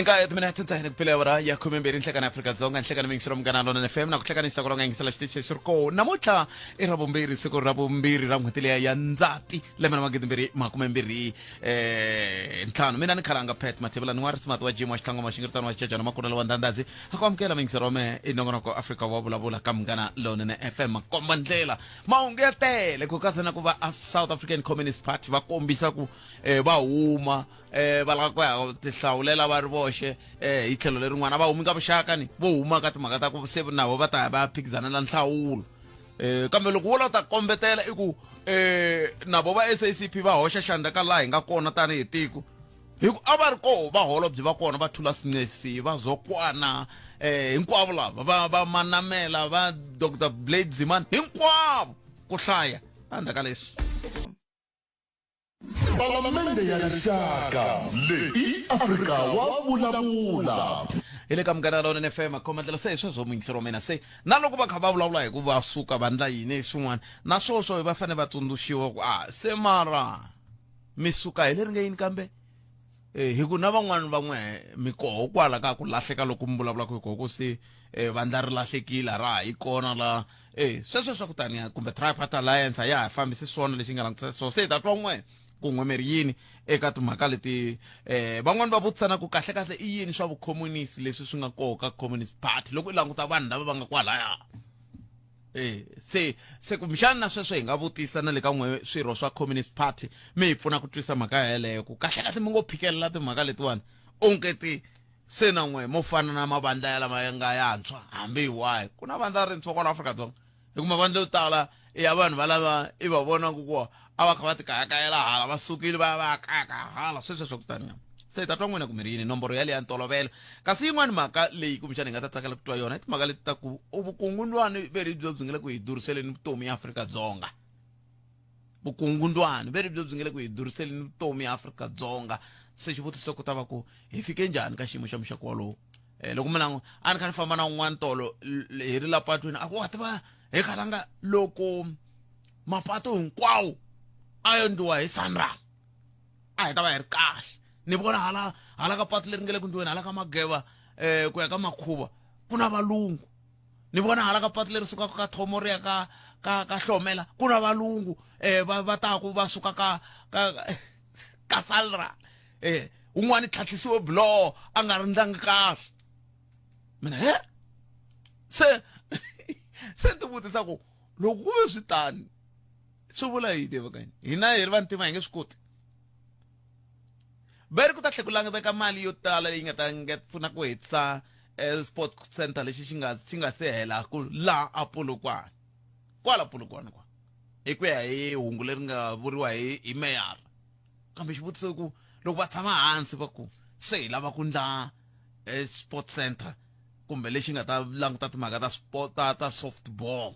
Eka timinete ntsena ku pele awara ya 12 nhlekani Afrika-Dzonga, nhlekani miyingiselo Munghana Lonene FM na ku hlekanisa ku longa yingisela xitichi lexi ri kona. Namuntlha i ra vumbirhi, siku ra vumbirhi ra n'hweti leya ya Ndzati lembe ra magidimbirhi makumembirhi ntlhanu. Mina ni khalanga Pat Mathebula ni n'wa Smart wa Jim wa Xitlhango Maxingiritano wa Xicecana Makunelo wa Ndandadzi a ku amukela miyingiselo wa mehe i nongonoko Afrika wa vulavula ka Munghana Lonene FM. Makomba ndlela mahungu ya tele ku katsa na ku va a South African Communist Party va kombisa ku va huma va lava ku ya tihlawulela va ri voxe hi tlhelo lerin'wana a va humi ka vuxaka ni vo huma ka timhaka ta ku se na vo va ta ya va ya phikizanela nhlawulo kambe loko wo la ta kombetela i ku na vo va SACP va hoxa xandla ka laha hi nga kona tanihi tiko hi ku a va ri koho va holobye va kona va Thulas Nxesi va Zokwana hinkwavo lava va va Manamela va Dr Blade Nzimande hinkwavo ku hlaya endzhaku ka leswi. Palamende ya Rixaka leyi Afrika wa vulavula. Hi le ka Munghana Lonene FM khoma ndlela se hi sweswo muyingiseri wa mina se na loko va kha va vulavula hi ku va suka va ndla yini swin'wana na swoswo va fanele va tsundzuxiwa ku a se mara mi suka hi leri nge yini kambe eh, hi ku na van'wana van'we mi koho kwala ka ku lahleka loko mi vulavulaka hi koho ku se vandla ri lahlekile a ra ha yi kona la sweswo swa ku taniya kumbe triparty alliance a ya ha fambisi swona lexi nga langutisa swona se hi ta twa n'we ku n'we mi ri yini eka timhaka leti van'wani va vutisana ku kahle kahle i yini swa vukhomunisi leswi swi nga koho ka communist party loko i languta vanhu lava va nga kwalaya. Se kumbexana na sweswo hi nga vutisa na le ka n'we swirho swa Communist Party mi hi pfuna ku twisa mhaka yeleyo ku kahle kahle mi ngo phikelela timhaka letiwani onge ti se na n'we mo fana na mavandla ya lama ya nga yantshwa hambi hi wahi ku na vandla rintshwa kwala Afrika-Dzonga hi ku mavandla yo tala i ya vanhu valava i va vonaka ku a va kha va tikayakayela hala va sukile va ya va ya kayakaya hala sweswo swa ku taniya se hi ta twa n'wina ku mi ri yini nomboro yaleyo ya ntolovelo kasi yin'wani mhaka leyi kumbexana hi nga ta tsakela ku twa yona i timhaka leti ta ku vukungundwani veri byo byi nga le ku hi duriseleni vutomi ya Afrika-Dzonga vukungundwani veri byo byi nga le ku hi duriseleni vutomi ya Afrika-Dzonga se xivutiso ku ta va ku hi fike njhani ka xiyimo xa muxaka wolowo loko mi langu a ni kha ni famba na un'wana tolo hi ri la patwini a ku wa tiva hi khalanga loko mapato hinkwawo a endliwa hi SANRAL a hi ta va hi ri kahle ni vona hala hala ka patu leri nga le ku ndliweni hala ka mageva ku ya ka makhuva ku na valungu ni vona hala ka patu leri sukaka ka thomo ri ya ka ka ka hlomela ku na valungu va va taku va suka ka ka ka SANRAL un'wana tlhatlhisiwe buloho a nga ri ndlangi kahle mina he se se ni tivutisa ku loko ku ve swi tani swi vula yini evakanyini hina hi ri vantima hi nge swi koti va ri ku ta tlhela ku laveka mali yo tala leyi nga ta nga pfuna ku hetisa sport center lexi xi nga xi nga se helaku laha a Polokwane kwala Polokwane kwa hi ku ya hi hungu leri nga vuriwa hi hi meyara kambe xivutiso i ku loko va tshama hansi va ku se hi lava ku ndla sport center kumbe lexi nga ta languta timhaka ta sport ta ta softball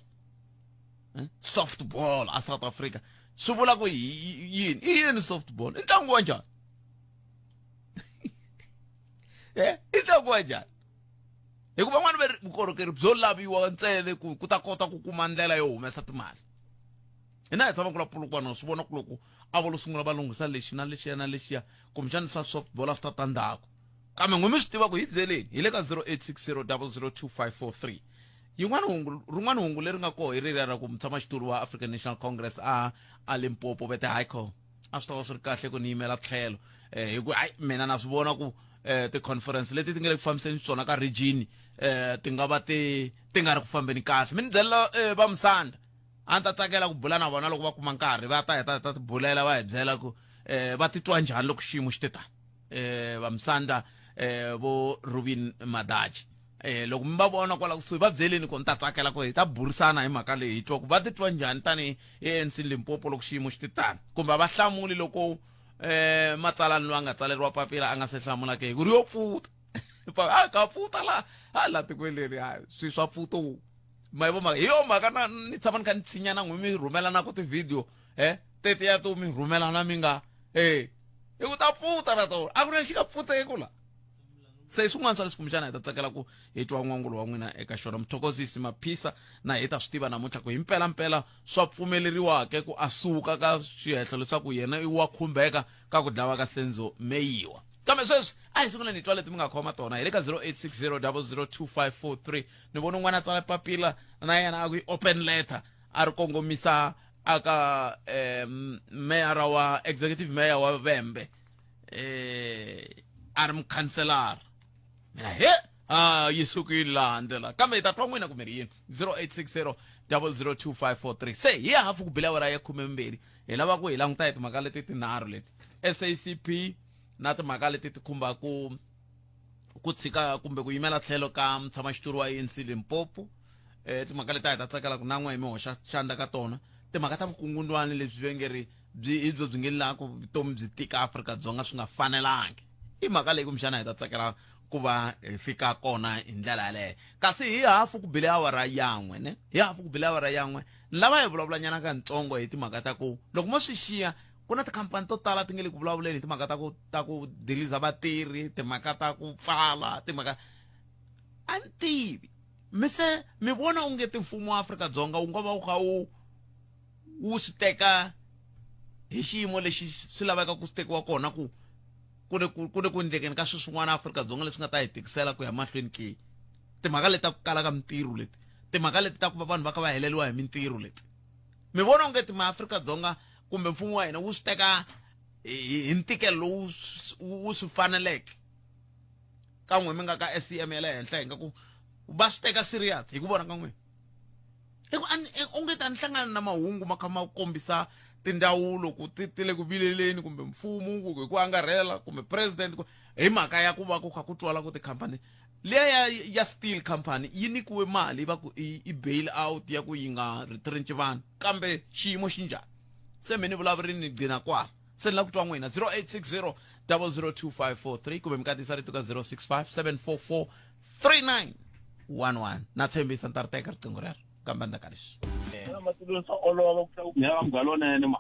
softball a South Africa swi vula ku yini i yini softball i ntlangu wa njhani i ntlangu wa njhani hikuva van'wana va ri vukorhokeri byo laviwa ntsena ku ku ta kota ku kuma ndlela yo humesa timali hina hi tshama ku la Polokwane swi vona ku loko a vo lo sungula va lunghisa lexi na lexiya na lexiya kumbexani swa softball a swi ta ta ndzhaku kambe n'we mi swi tiva ku hi byeleni hi le ka 0860 002543 yin'wana hungu rin'wana hungu leri nga koho hi reriya ra ku mutshamaxitulu wa African National Congress a a Limpopo vete hayi a swi ta va swi ri kahle ku ni yimela tlhelo hi ku hayi mina na swi vona ku ti-conference leti ti nga le ku fambiseni swona ka region ti nga va ti ti nga ri ku fambeni kahle mi ni byela va Musanda a ni ta tsakela ku bula na vona loko va kuma nkarhi va ta hi ta ta tibulela va hi byela ku va titwa njhani loko xiyimo xi te tani va Musanda vo Rubin Madaji loko mi va vona kwala kusuhi va byeleni ku ni ta tsakela ku hi ta burisana hi mhaka leyi hi twa ku va titwa njhani tanihi ANC Limpopo loko xiyimo xi ti tani kumbe a va hlamuli loko matsalani loyi a nga tsaleriwa papila a nga se hlamula ke hi ku ri yo pfuta a ka pfuta la a la tikweni leri a swi swa pfuto ma yi vo mhaka hi yo mhaka na ni tshama ni kha ni tshinya na n'wi mi rhumela na ku ti-video tetiya to mi rhumela na mi nga hi ku ta pfuta na tona a ku na xi nga pfuteki la se swin'wana swa leswi kumbexana hi ta tsakela ku hi twa n'wangulo wa n'wina eka xona muthokozisi maphisa na hi ta swi tiva namuntlha ku hi mpelampela swa pfumeleriwake ku a suka ka xihehlo leswaku yena i wa khumbeka ka ku dlawa ka Senzo Meyiwa. Kambe sweswi a hi sunguleni hi twa leti mi nga khoma tona hi le ka 0860 002543. Ni vona un'wana a tsala papila na yena a ku i open letter a ri kongomisa aka meyara wa executive mayor wa Vhembe, a ri mukhanselara. Mina he a yi sukile laha ndlela, kambe hi ta twa n'wina kumbe ri yini. 0860 002543. Se hi ya hafu ku bile awara ya 12, hi lava ku hi languta hi timhaka leti tinharhu leti, SACP na timhaka leti ti khumbaka ku tshika kumbe ku yimela tlhelo ka mutshamaxitulu wa ANC Limpopo. Timhaka leti a hi ta tsakela ku na n'we mi hoxa xandla ka tona, timhaka ta vukungundwani lebyi ve nge ri byi hi byo byi nge laha ku vutomi byi tika Afrika-Dzonga swi nga fanelangi. I mhaka leyi kumbexana hi ta tsakela ku va hi fika kona hi ndlela yaleyo. Kasi hi hafu ku bile awara yan'we, ne hi hafu ku bile awara yan'we, ni lava hi vulavulanyana katsongo hi timhaka ta ku loko mo swi xiya ku na tikhampani to tala ti nge le ku vulavuleni hi timhaka ta ku diliza vatirhi, timhaka ta ku pfala timhaka. A ni tivi mi se mi vona onge ti mfumo wa Afrika-Dzonga wu nga va wu kha wu swi teka hi xiyimo lexi swi laveka ku swi tekiwa kona, ku le ku endlekeni ka swilo swin'wana Afrika-Dzonga leswi nga ta hi tikisela ku ya mahlweni ke? Timhaka leti ta ku kala ka mintirho leti, timhaka leti ta ku va vanhu va kha va heleliwa hi mintirho leti, mi vona onge ti maAfrika-Dzonga kumbe mfumo wa hina wu swi teka hi ntikelo lowu wu swi faneleke? Kan'we mi nga ka SCM ya le henhla, hi nga ku va swi teka serious hi ku vona ka n'wina? I ku onge ta ni hlangana na mahungu ma kha ma kombisa tindzawulo ku ti le ku vileleni, kumbe mfumo ku hi ku angarhela, kumbe president, hi mhaka ya ku va ku kha ku twala ku tikhampani liya ya steel company yi nyikiwe mali va ku i bail out ya ku yi nga retrench vanhu, kambe xiyimo xi njhani? Se mi ni vulavurini ni gcina kwala, se ni lava ku twa n'wina. 0860 002543 kumbe mi katisa rito ka 065 744 3911. Na tshembisa ni ta ri teka riqingho rero, kambe endzhaku ka leswi. Matilweni swa olova ku nghena ka Munghana Lonene, ma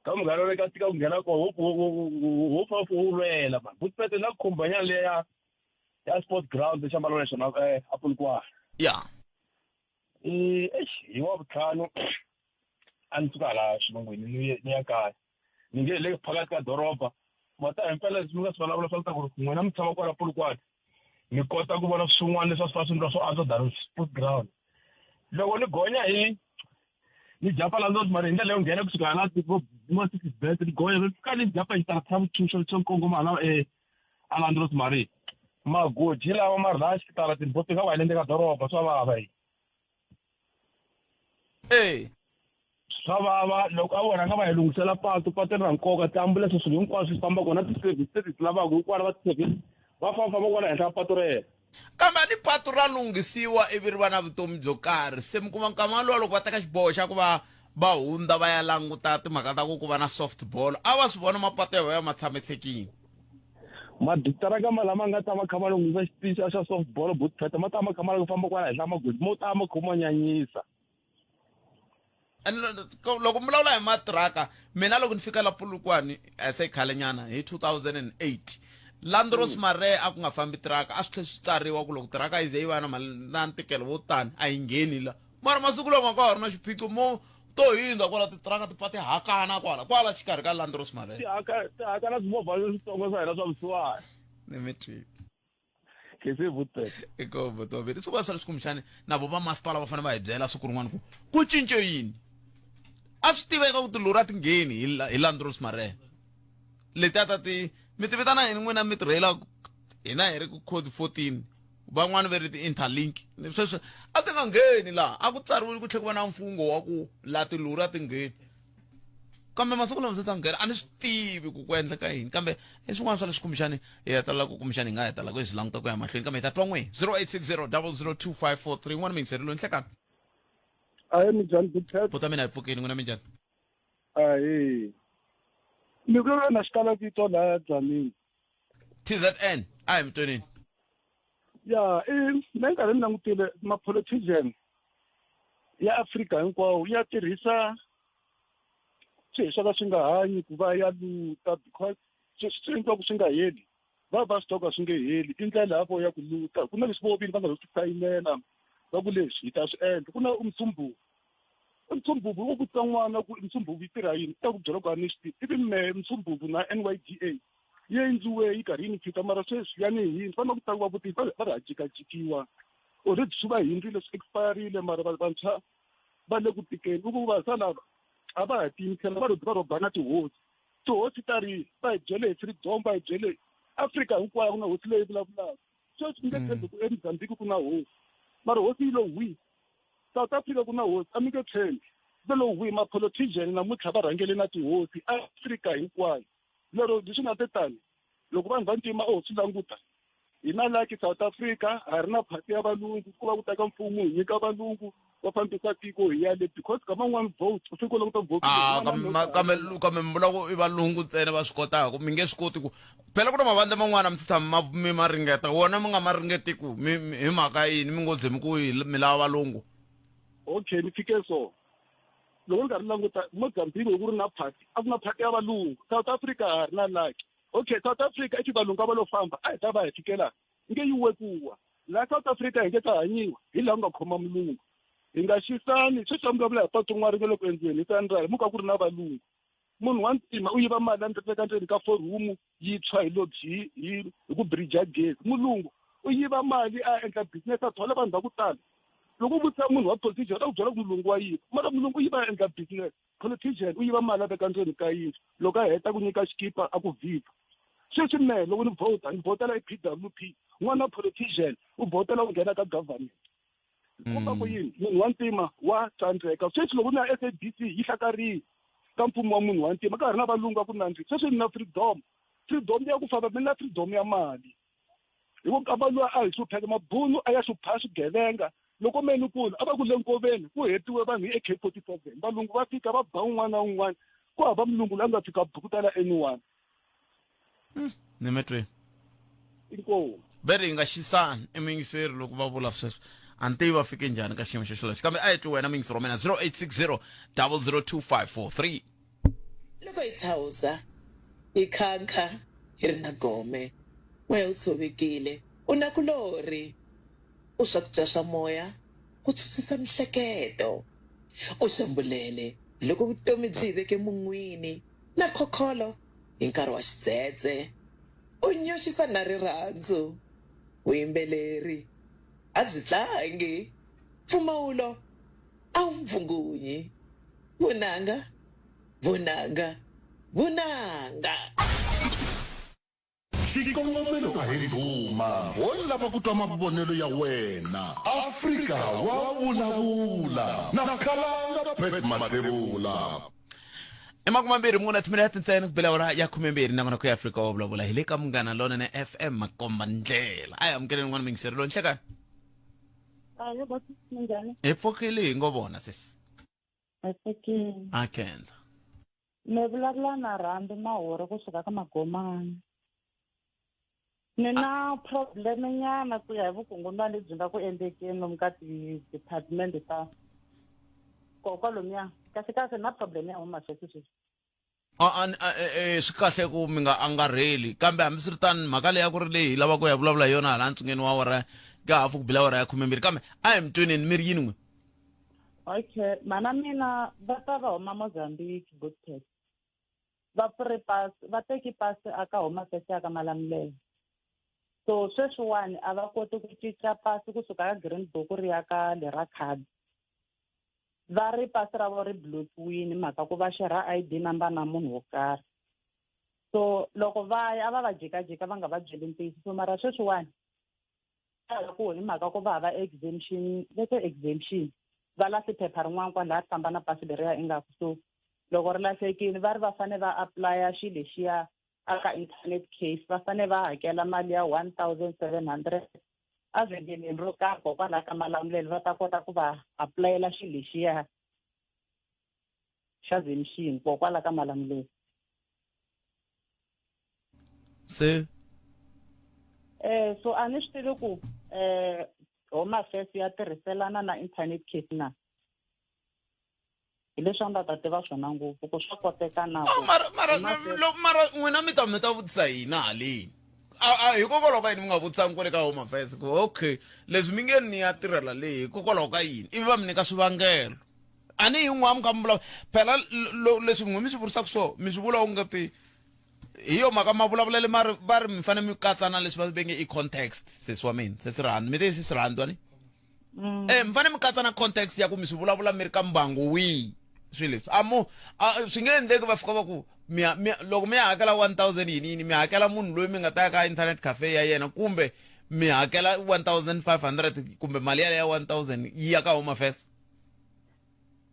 ka Munghana Lonene ka tika ku nghena kona, wo fa wu lwela ma butipete na khumbanyana leya ya sport ground xa malona xona a Polokwane. Eish, hi wa vutlhanu a ni suka hala xilungwini ni ya kaya, ni nge le phakathi ka doroba ma ta himpela leswi mi nga swi vulavula swa ku n'wina mi tshama kwala Polokwane, mi kota ku vona swin'wana leswi a swi fanele swi endliwa swo antswa than sport ground. Loko ni gonya hi ni jumpa la ndzoti mara hi ndlela yo nghena kusuka hala ma-City Bet, ni gonya ni fika ni jumpa xitarata xa vutshuxo xo kongoma hala Alandros Marie, magoji lawa ma ri laha xitaratini vo tika wa hi le ndzeni ka doroba, swa vava hi. Swa vava loko a vona nga va hi lunghisela patu, patu ri na nkoka, tiambulense, swilo hinkwaswo swi famba kona, ti-service leti hi ti lavaka hinkwalo, va ti-service va famba famba kwala henhla ka patu rero. Kambe a ni patu ra lunghisiwa ivi ri va na vutomi byo karhi, se mi kuma nkama walowo loko va teka xiboho xa ku va va hundza va ya languta timhaka ta ku ku va na soft ball, a va swi vona mapatu ya vona ma tshamisekile. Maditaraka ma lama nga ta ma kha ma lunghisa xitichi xa softball butphete ma ta ma kha ma lava ku famba kwala henhla magoji mo ta ma kho ma nyanyisa. Loko mi vulavula hi matiraka, mina loko ni fika la Polokwane se khalenyana hi 2008, Landros Mare a ku nga fambi tiraka, a swi tlhe swi tsariwa ku loko tiraka yi ze yi va na mali na ntikelo wo tani a yi ngheni la. Mara masiku lama ka ha ri na xiphiqo, mo to hindza kwala titiraka ti pfa ti hakana kwala kwala xikarhi ka Landros Mare. Ti haka ti hakana swimovha leswitsongo swa hina swa vusiwana. Ni mi twile. Kese vuteke. Eko vutomi swi va swa leswi kumbexani na vo va masipala va fanele va hi byela siku rin'wana ku ku cince yini. A swi tiveka ku tilori a ti ngheni hi Landros Mare letiya ta ti mi ti vitana yini n'wina mi tirhela hina hi ri ku code 14, van'wani ve ri ti-interlink, sweswo a ti nga ngheni laha a ku tsariwile ku tlhela ku va na mfungho wa ku la tilori a ti ngheni, kambe masiku lama se ta nghena. A ni swi tivi ku ku endleka yini, kambe i swin'wana swa leswi kumbexani hi hetelela ku kumbexani hi nga hetelela ku hi swi languta ku ya mahlweni, kambe hi ta twa n'we. 0860 002543 n'wana miyingiseri loyi nhlekani. Ahe, minjhani Buthet? Buta mina hi pfukini, n'wina minjhani? Ahe, ni ku na xikala tito laya Dzanini. TZN, a hi mutwenini. Ya, i na nkarhi ni langutile ma-politician ya Afrika hinkwawo ya tirhisa swilo swo ka swi nga hanyi ku va ya luta, because swi endliwa ku swi nga heli, va va swi tiva ku swi nge heli, i ndlela ya vona ya ku luta. Ku na leswi vo vini va nga lo swi sayinela va ku leswi hi ta swi endla. Ku na umthumbu I mtshumbuvu wo vutisa n'wana ku mtshumbuvu yi tirha yini, ta ku byela ku a ni swi tivi. Ivi mehe mtshumbuvu na N_Y_D_A yi endliwe yi karhi yi ni fita mara sweswi ya ni hindza. Vana ku tala va vutisa va ri ha jikajikiwa already swi va hindzile swi expire-rile mara vantshwa va le ku tikeni. U ku vantshwa lava a va ha tiyimisela va va rhoba na tihosi. Tihosi ta ri va hi byele hi freedom va hi byele Afrika hinkwayo ku na hosi leyi vulavulaka. Sweswi mi nge tshembi ku eMozambique ku na hosi mara hosi yi lo hwi. South Africa ku na hosi a mi nge tshembi va lo hwi. Ma-politician namuntlha va rhangele na tihosi Afrika hinkwayo. Lero leswi nga te tani loko vanhu va ntima o swi languta hina like South Africa ha ri na phati ya valungu ku va ku teka mfumo hi nyika valungu va fambisa tiko hi ya le because ka man'wani vote u fike u languta vote Ah, kambe kambe mi vula ku i valungu ntsena va swi kotaka mi nge swi koti ku phela ku na mavandla man'wana mi si tshama mi ma ringeta wona mi nga ma ringeti ku hi mhaka yini mi ngo ze mi ku mi lava valungu okay ni fike so loko ni karhi languta Mozambique loko ku ri na party a ku na party ya valungu South Africa ha ri na lucky okay South Africa i valungu a va lo famba a hi ta va hi fikela nge yi wekuwa laha South Africa hi nge ta hanyiwa hi laha ku nga khoma mulungu hi nga xisani sweswi a mi vulavula hi patu rin'wana ri nga le ku endliweni hi SANRAL mu ka ku ri na valungu munhu wa ntima u yiva mali a ndzi ndzeni ka four room yi tshwa hi lodge hi hi ku bridge gezi mulungu u yiva mali a endla business a thola vanhu va ku tala loko u vutisa munhu wa politician u ta ku byela ku mulungu wa yiva mara mulungu u yiva a endla business politician u yiva mali a veka ndzeni ka yindlu loko a heta ku nyika xikipa a ku viva sweswi mehe loko ni vhota ni vhotela i P W P n'wana wa politician u vhotela ku nghena ka government komba ku yini munhu wa ntima wa tsandzeka sweswi loko ni ya S_A_B_C yi hlakarile ka mfumo wa munhu wa ntima ka ha ri na valungu a ku nandziki sweswi ni na freedom freedom ya ku famba mi na freedom ya mali hi ku kamba luwa a hi hlupheka mabunu a ya hlupha swigevenga loko me ni kula a va ku le nkoveni ku hetiwe vanhu hi A_K 47 valungu va fika va ba un'wana na un'wana ku hava mulungu loyi a nga fika bukutela anyone ni mi twini inkomu ve ri hi nga xisani i muyingiseri loko va vula sweswo a ni tivi va fike njhani ka xiyimo xo xolexo kambe a hi twi wena muyingiseri wa mina 0860 002543 Loko hi thawuza, hi khankha hi ri na gome. Moya wu tshovekile, u nakulorhi, u swakudya swa moya ku tshwutshwisa mihleketo. U xambulele loko vutomi byi hi veke mun'wini na khokholo hi nkarhi wa xidzedze. U nyoxisa na rirhandzu. Vuyimbeleri a byi tlangi. Mpfumawulo a wu mpfungunyi. Vunanga, vunanga, vunanga. Xikongomelo a hi ndhuma, ho lava ku twa mavonelo ya wena. Afrika wa vulavula na Khalanga Pat Mathebula. I makumambirhi mune timinete ntsena ku bela awara ya khumembirhi nakona ku ya Afrika wa vulavula hi le ka Munghana Lonene FM makomba ndlela. A hi amukeleni n'wana muyingiseri loyi nhlekani. Ayo boti, minjhani? Hi pfukile hi ngo vona sesi. Hi pfukile. A khensa. Mi vulavula na Rhambi Mahori kusuka ka Magomani. Ni na problem nyana ku ya hi vukungundzwani lebyi nga ku endlekeni lomu ka ti-department ta koko lomuya. Kahle kahle ni na problem ya Home Affairs sweswi. A swi kahle ku mi nga angarheli kambe hambiswiritano mhaka leyi a ku ri leyi hi lava ku ya vulavula hi yona hala ntsungeni wa awara ka hafu ku bila awara ya khumembirhi kambe a hi mi tweneni mi ri yini n'we Okay, mana mina va ta va huma Mozambique Bookpet. Va pfure pasi, va teki pasi aka Home Affairs ya ka Malamulele. So sweswiwani a va koti ku cinca pasi kusuka ka green book ri ya ka lera khadi. Va ri pasi ra vona ri block-iwile hi mhaka ku va share I_D number na munhu wo karhi. So loko va ya a va va jikajika va nga va byeli ntiyiso so mara sweswiwani ku hi mhaka ku va hava exemption va te exemption va lahle phepha rin'wana kwalaya ri famba na pasi leriya ingaku so loko ri lahlekile va ri va fanele va apply-a xilo lexiya a ka internet case va fanele va hakela mali ya 1700 a vhengeleni ro karhi kokwalaho ka Malamulele va ta kota ku va apulayela xilo lexiya xa zemixini kokwala ka Malamulele. Se So a ni swi tivi ku Home Affairs ya tirhiselana na internet case na. Hi leswi a ni la ta tiva swona ngopfu ku swa koteka na ku mara mara mara n'wina mi ta mi ta vutisa hina haleni hikokwalaho ka yini mi nga vutisanga kwale ka Home Affairs ku okay leswi mi nge ni ya tirhela leyi hikokwalaho ka yini ivi va mi nyika swivangelo. A ni yin'wana mi kha mi vulavula phela leswi n'we mi swi vurisaka swo mi swi vula u nga ti hi yo mhaka mavulavulelo ma ri va ri mi fanele mi katsa na leswi va venge i context sesi wa mina sesi rhandzu mi te sesi rhandzu ani mm. eh mi fanele mi katsa na context ya ku mi swi vulavula mi ri ka mbangu wihi swilo leswi a mu swi nge endleki va fika va ku mi loko mi ya hakela 1000 yini yini mi hakela munhu loyi mi nga ta ya ka internet cafe ya yena kumbe mi hakela 1500 kumbe mali yaleyo ya 1000 yi ya ka home affairs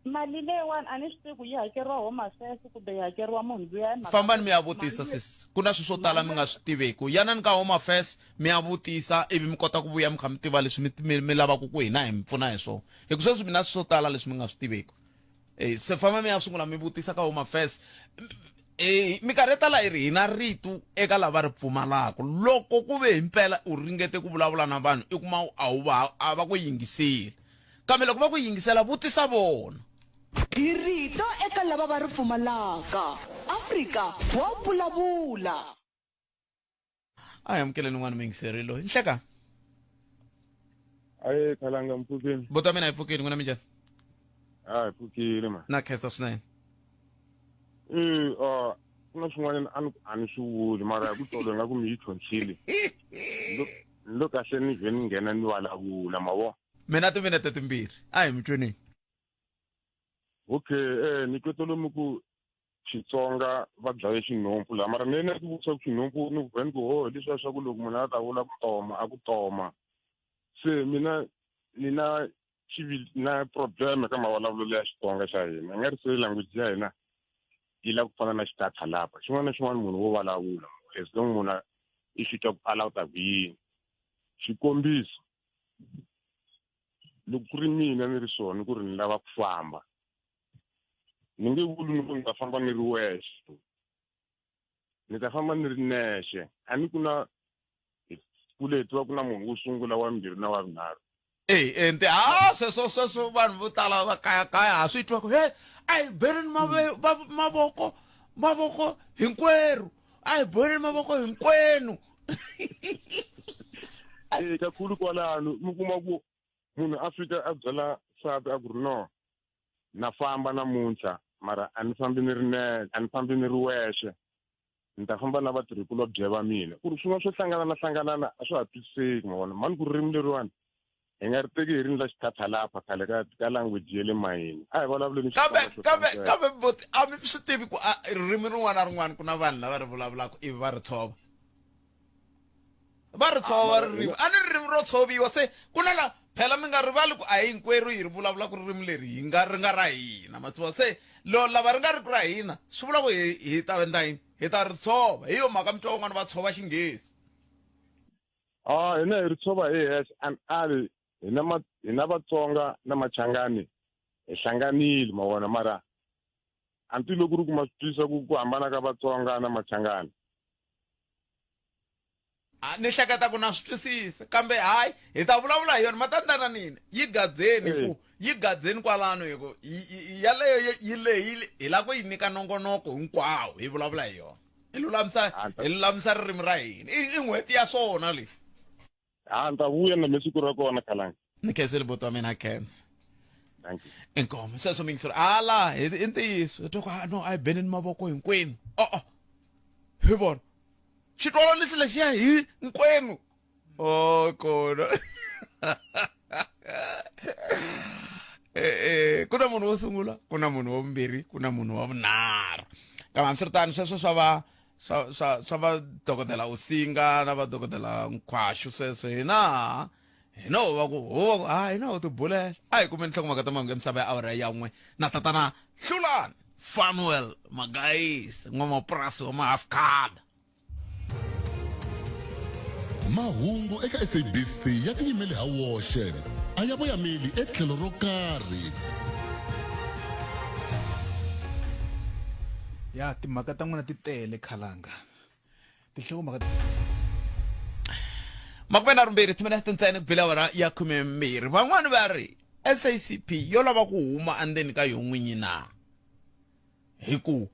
mali leyiwani a ni swi tivi ku yi hakeriwa home affairs kumbe yi hakeriwa munhu luya hi mhaka fambani mi ya vutisa sis ku na swilo swo tala mi nga swi tiveki yanani ka home affairs mi ya vutisa ivi mi kota ku vuya mi kha mi tiva leswi mi mi mi lavaka ku hina hi mi pfuna hi swona hi ku sweswi mi na swilo swo tala leswi mi nga swi tiveki eh se famba mi ya sungula mi vutisa ka home affairs eh minkarhi yo tala hi ri hi na rito eka lava ri pfumalaka loko ku ve himpela u ringete ku vulavula na vanhu i kuma a wu va a va ku yingiseli Kambe loko va ku yingisela, vutisa vona. Hi rito eka lava va ri pfumalaka. Afrika wa vulavula. A hi amukeleni un'wana muyingiseri loyi. Nhleka. Aye khalanga mpfukeni. Buti wa mina hi pfukile n'wina minjhani? A hi pfukile ma. Na khensa swinene. Eh, ah, ku na swin'wanyana a ni a ni swi vuli mara hi ku tolo ingaku mi yi tlhontlhile. Ni lo kahle ni vhe ni nghena ni vulavula ma vo. Mina timinete timbirhi. A hi mi tweneni. Okay, eh ni twe tolo mi ku Xitsonga va dlaye xinhompfu laha mara mina ni vutisa ku xinhompfu ni ku ni ku ho leswiya swa ku loko munhu a ta vula ku toma a ku toma se mina ni na na problem ka mavulavulelo ya Xitsonga xa hina i nga ri se language ya hina yi lava ku fana na xithathalapa xin'wana na xin'wana munhu wo vulavula as long munhu i xi twa ku a lava ku ta ku yini xikombiso loko ku ri mina ni ri swona ku ri ni lava ku famba ni nge vuli ni ku ni ta famba ni ri wexe ni ta famba ni ri nexe a ni ku na kule hi tiva ku na munhu wo sungula wa mbirhi na wa vunharhu e ente ha sweswo sweswo vanhu vo tala va kayakaya ha swi twa ku he a hi beneni mavoko mavoko hinkwerhu a hi beneni mavoko hinkwenu e kakhulu kwalano mi kuma ku munhu a fika a byela nsati a ku ri no na famba namuntlha mara a ni fambi ni ri ne a ni fambi ni ri wexe ni ta famba na vatirhikulobye va mina ku ri swin'wana swo hlanganana hlanganana a swa ha twisiseki ma vona mani ku ririmi leriwani hi nga ri teki hi rini la xithathalapha khale ka ka language ya le mayini a hi vulavuleni kambe kambe kambe buti a mi swi tivi ku ririmi rin'wana na rin'wana ku na vanhu lava ri vulavulaka ivi va ri tshova va ri tshova ririmi a ni ririmi ro tshoviwa se ku na la phela mi nga rivali ku a hi hinkwerhu hi ri vulavulaka ririmi leri hi nga ri nga ra hina ma tiva se lo lava ri nga ri ku ra hina swi vula ku hi hi ta endla yini hi ta ri tshova hi yo mhaka mi twa van'wana va tshova xinghezi Ah, hina hi ri tshova hi hexe and ali hina ma hina Vatsonga na Machangani hi hlanganile ma vona mara a ni tivi loko ku ri ku ma swi twisisa ku ku hambana ka Vatsonga na Machangani Ah, ni hleketa ku na swi twisisa kambe hayi hi ta vulavula hi yona matandana nini yi gadzeni ku yi gadzeni kwalano hi ku yaleyo yi lehile hi lava ku yi nyika nongonoko hinkwawo hi vulavula hi yona hi lulamisa hi lulamisa ririmi ra hina i n'hweti ya swona leyi ha ni ta vuya na siku ra kona khalanga ni khensile buti wa mina khensa inkomo sweswo mingisero ala i ntiyiso twa ku ah, no a hi beneni mavoko hinkwenu o-o hi vona xitwalonisi lexiya hi nkwenu o kona eh, eh, ku na munhu wo sungula ku na munhu wa vumbirhi ku na munhu wa vunharhu kambe hambiswiritano sweswo swa va swa swa swa va dokodela usinga na va dokodela nkhwaxu sweswo hina hina ho va ku ho va ku ha hina ho tibulela a hi kumeni nhlokomhaka ta mahungu ya misava ya awara ya n'we na tatana hlulani fanuel magayisi n'wamapurasi wa mahafkada Mahungu eka SABC ya tiyimele ha woxe, a ya voyameli etlhelo ro karhi. Ya timhaka ta n'wina ti tele khalanga. Tinhlokomhaka Makumenharhumbirhi timinete ntsena ku bile awara ya khumembirhi. Van'wani va ri SACP yo lava ku huma endzeni ka yo n'winyi na? Hi ku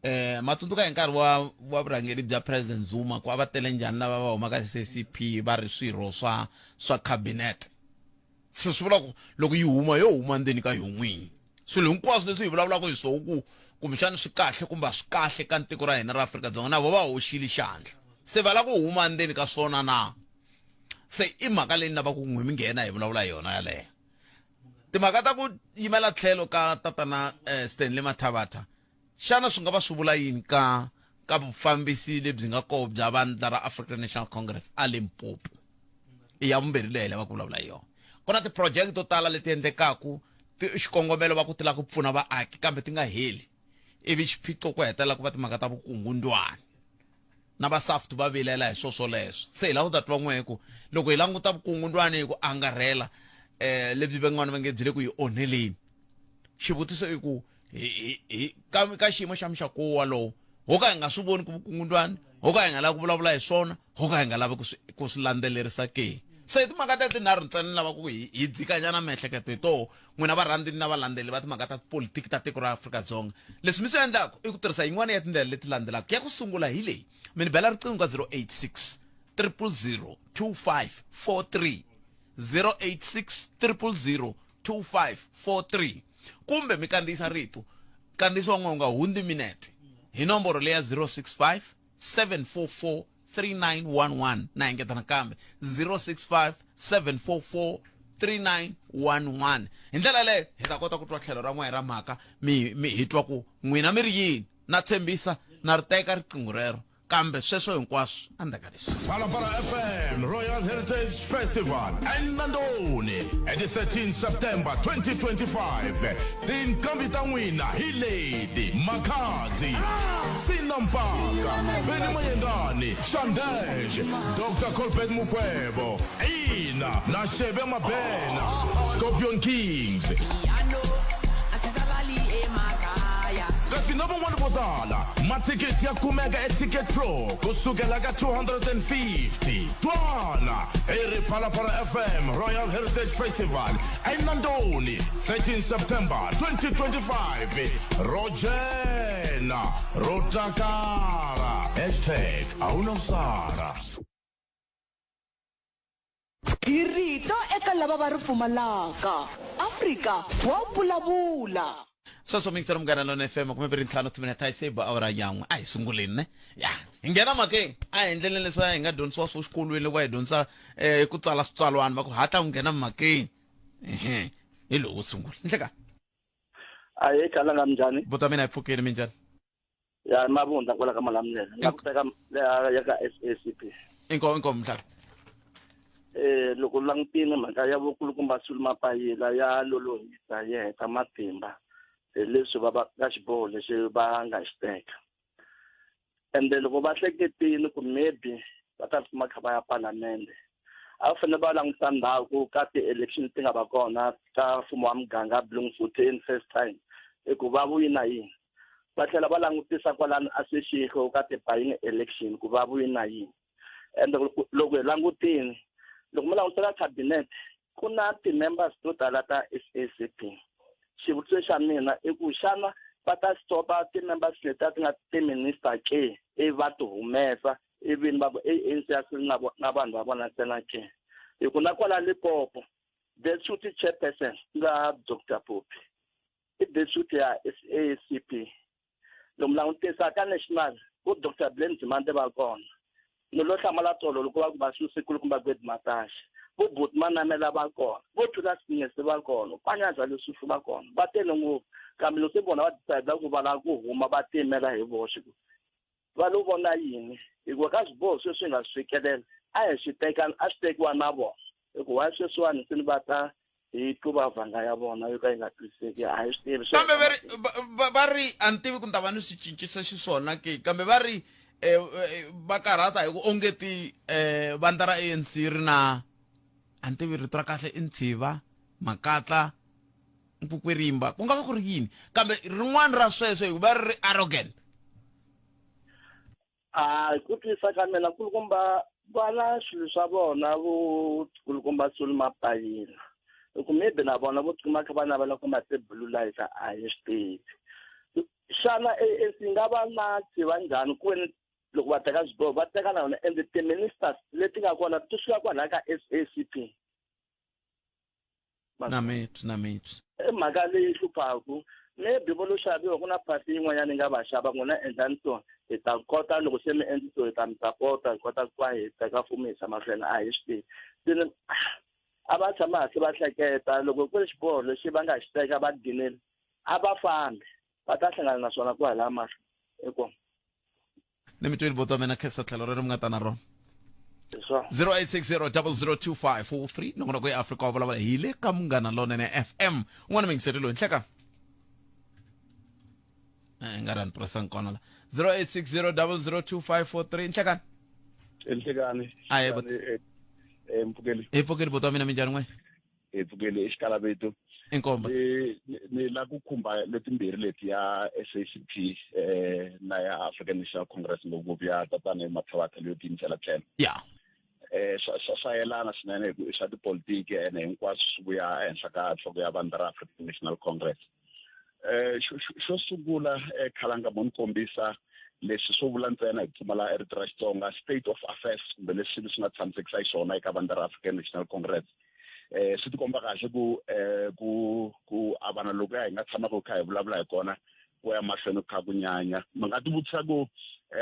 eh ma tsundzuka hi nkarhi wa wa vurhangeri bya president Zuma ku a va tele njhani lava va humaka SACP va ri swirho swa swa cabinet se swi vula ku loko yi huma yo huma ndzeni ka yo n'winyi. Swilo hinkwaswo leswi hi vulavulaka hi swona ku kumbexana swi kahle kumbe a swi kahle ka tiko ra hina ra Afrika-Dzonga na vo va hoxile xandla. Se va lava ku huma ndzeni ka swona na? Se i mhaka leyi ni lavaka ku n'wi mi nghena hi vulavula hi yona yaleyo. Timhaka ta ku yimela tlhelo ka tatana eh, Stanley Mathabatha xana swi nga va swi vula yini ka ka vufambisi lebyi nga koho bya vandla ra African National Congress a Limpopo? I ya vumbirhi leyi hi lavaka ku vulavula hi yona. Ku na ti-project to tala leti endlekaku xikongomelo va ku ti lava ku pfuna vaaki kambe ti nga heli ivi xiphiqo ku hetelela ku va timhaka ta vukungundwani na va SAFT va vilela hi swo swoleswo se hi lava ku ta twa n'we ku loko hi languta vukungundwani hi ku angarhela eh lebyi van'wana va nge byi le ku hi onheleni xivutiso i ku hi hi ka ka xiyimo xa muxaka wolowo ho ka hi nga swi voni ku vukungundwani ho ka hi nga lavi ku vulavula hi swona ho ka hi nga lavi ku swi ku swi landzelerisa ke se hi timhaka ta tinharhu ntsena ni lava ku hi hi dzikanyana miehleketo hi toho n'wina varhandzi na valandzeli va timhaka ta tipolitiki ta tiko ra Afrika-Dzonga leswi mi swi endlaka i ku tirhisa yin'wana ya tindlela leti landzelaka ya ku sungula hi leyi mi ni bela riqingho ka 086 000 2543 086 000 2543 kumbe mi kandziyisa rito kandziyisa wa n'we wu nga hundzi minete hi nomboro leya 065 744 3911 na engeta nakambe 065 744 3911 hi ndlela leyo hi ta kota ku twa tlhelo ra n'we ra mhaka mi mi hi twa ku n'wina mi ri yini na tshembisa na ri teka riqingho rero kambe sweswo hinkwaswo endzhaku ka leswi. Phalaphala FM Royal Heritage Festival eNandoni hi ti 13 September 2025. Tinqambi ta n'wina hi leti, Makhadzi, Sina Mpaka, Benny Mayengani, Shandesh, Dr Colbert Mukwevho, Ina na Shebe Mabena, Scorpion Kings. Kasi na van'wana vo tala. Mathikithi ya kumeka eTicket Pro ku sukela ka 250. Twana hi ri Phalaphala FM Royal Heritage Festival eNandoni 13 September 2025. Ro dzhena, ro takala. Hashtag a hu na u sala. Hi rito eka lava va ri pfumalaka. Afrika wa vulavula. Sweswo mi yingisela Munghana Lonene FM 25 timinete a yi se ba awara yan'we a hi sunguleni ne ya hi nghena mhakeni a hi endleni leswi a hi nga dyondzisiwa swo xikolweni loko va hi dyondzisa um ku tsala switsalwana va ku hatla u nghena mhakeni ehe hi lowu wo sungula nhlekani Ahee khalanga minjhani? Buti wa mina hi pfukile minjhani? Ya mavundla kwala ka Malamulele. Na ku teka ya ka SACP. Inkomu inkomu mhlaka. Eh loko langutile mhaka ya vukulukumba Sulu Mapayila ya lolohisa yi heta matimba hi leswi va va ka xiboho lexi va nga xi teka. Ende loko va hleketile ku maybe va ta tikuma kha va ya palamende a va fanele va languta ndhawu ka ti-election ti nga va kona ka mfumo wa muganga Bloemfontein first time i ku va vuyi na yini va tlhela va langutisa kwalano a Seshego ka ti-buying election ku va vuyi na yini ende loko hi langutini loko mi langutela cabinet ku na ti-members to tala ta SACP xivutiso xa mina i ku xana va ta stopa ti-members letiya ti nga ti-minister ke ivi va ti humesa ivi va ku ANC ya sili na na vanhu va vona ntsena ke hi ku na kwala Limpopo deputy chairperson ku nga Dr Poppy i deputy ya SACP loko mi langutisa ka national ku Dr Blame Nzimande va kona ni lo hlamala tolo loko va ku va suse kulukumba Gwedi Mantashe vo Buti Manamela va kona vo Thulas Nxesi va kona Panyaza Lesufi va kona va tele ngopfu kambe loko se vona va decide ku va lava ku huma va tiyimela hi voxe ku va lo vona yini hikuva ka swiboho sweswi hi nga swi fikelela a hi swi teka a swi tekiwa na vona hikuva why sweswiwani se ni va ta hi tluva vhanga ya vona yo ka yi nga twisiseki a hi swi tivi kambe va ri va ri a ni tivi ku ni ta va ni swi cincisa xiswona ke kambe va ri va karhata hi ku onge ti vandla ra ANC ri na a ni tivi rito ra kahle i ntshiva makatla nkukwirimba ku nga va ku ri yini kambe rin'wana ra sweswo hi ku va ri ri arrogant A hi ku twisisa ka mina kulukumba va na swilo swa vona vo kulukumba Sulu Mapayila hi ku maybe na vona vo tikuma kha va navela ku ti-blue light a hi swi tivi xana ANC yi nga va na tiva njhani ku veni loko va teka swiboho va teka na yona and ti-ministers leti nga kona ti suka kwalaya ka SACP na mitwi na mitwi. I mhaka leyi hluphaku maybe vo lo xaviwa ku na party yin'wanyana yi nga va xava n'wina endlani so hi ta kota loko se mi endli so hi ta mi sapota hi kota ku va hi teka mfumo hi yisa mahlweni a hi swi tivi se a va tshama hansi va hleketa loko ku ri xiboho lexi va nga xi teka va dinile a va fambi va ta hlangana na swona kwalaya mahlo inkomu ni mi tweli boto mina khensa tlhelo rero mi nga ta na rona 0860002543 nongonoko ya Afrika wa vulavula hi le ka Munghana Lonene FM un'wana muyingiseri loyi nhleka eh nga rani pressang kona la 0860002543 nhlekani Nhlekani Aye, but- eh mpfukeli hi pfukeli boto wa mina minjhani n'we hi pfukeli exikalaveto inkomba ni la ku khumba letimbirhi leti ya SACP na ya African National Congress ngopfungopfu ya tatana Mathabatha leyo tiyimisela tlhelo ya swa yelana swinene hi ku i swa tipolitiki ene hinkwaswo swi vuya ehenhla ka nhloko ya vandla ra African National Congress. Xo sungula khalanga mo ni kombisa leswi swo vula ntsena hi ku pfumala e rito ra Xitsonga state of affairs kumbe leswi swilo swi nga tshamisekisa xiswona eka vandla ra African National Congress. Swi tikomba kahle ku ku ku avana lokuya hi nga tshamaka hi kha hi vulavula hi kona ku ya mahlweni ku kha ku nyanya. Mi nga tivutisa ku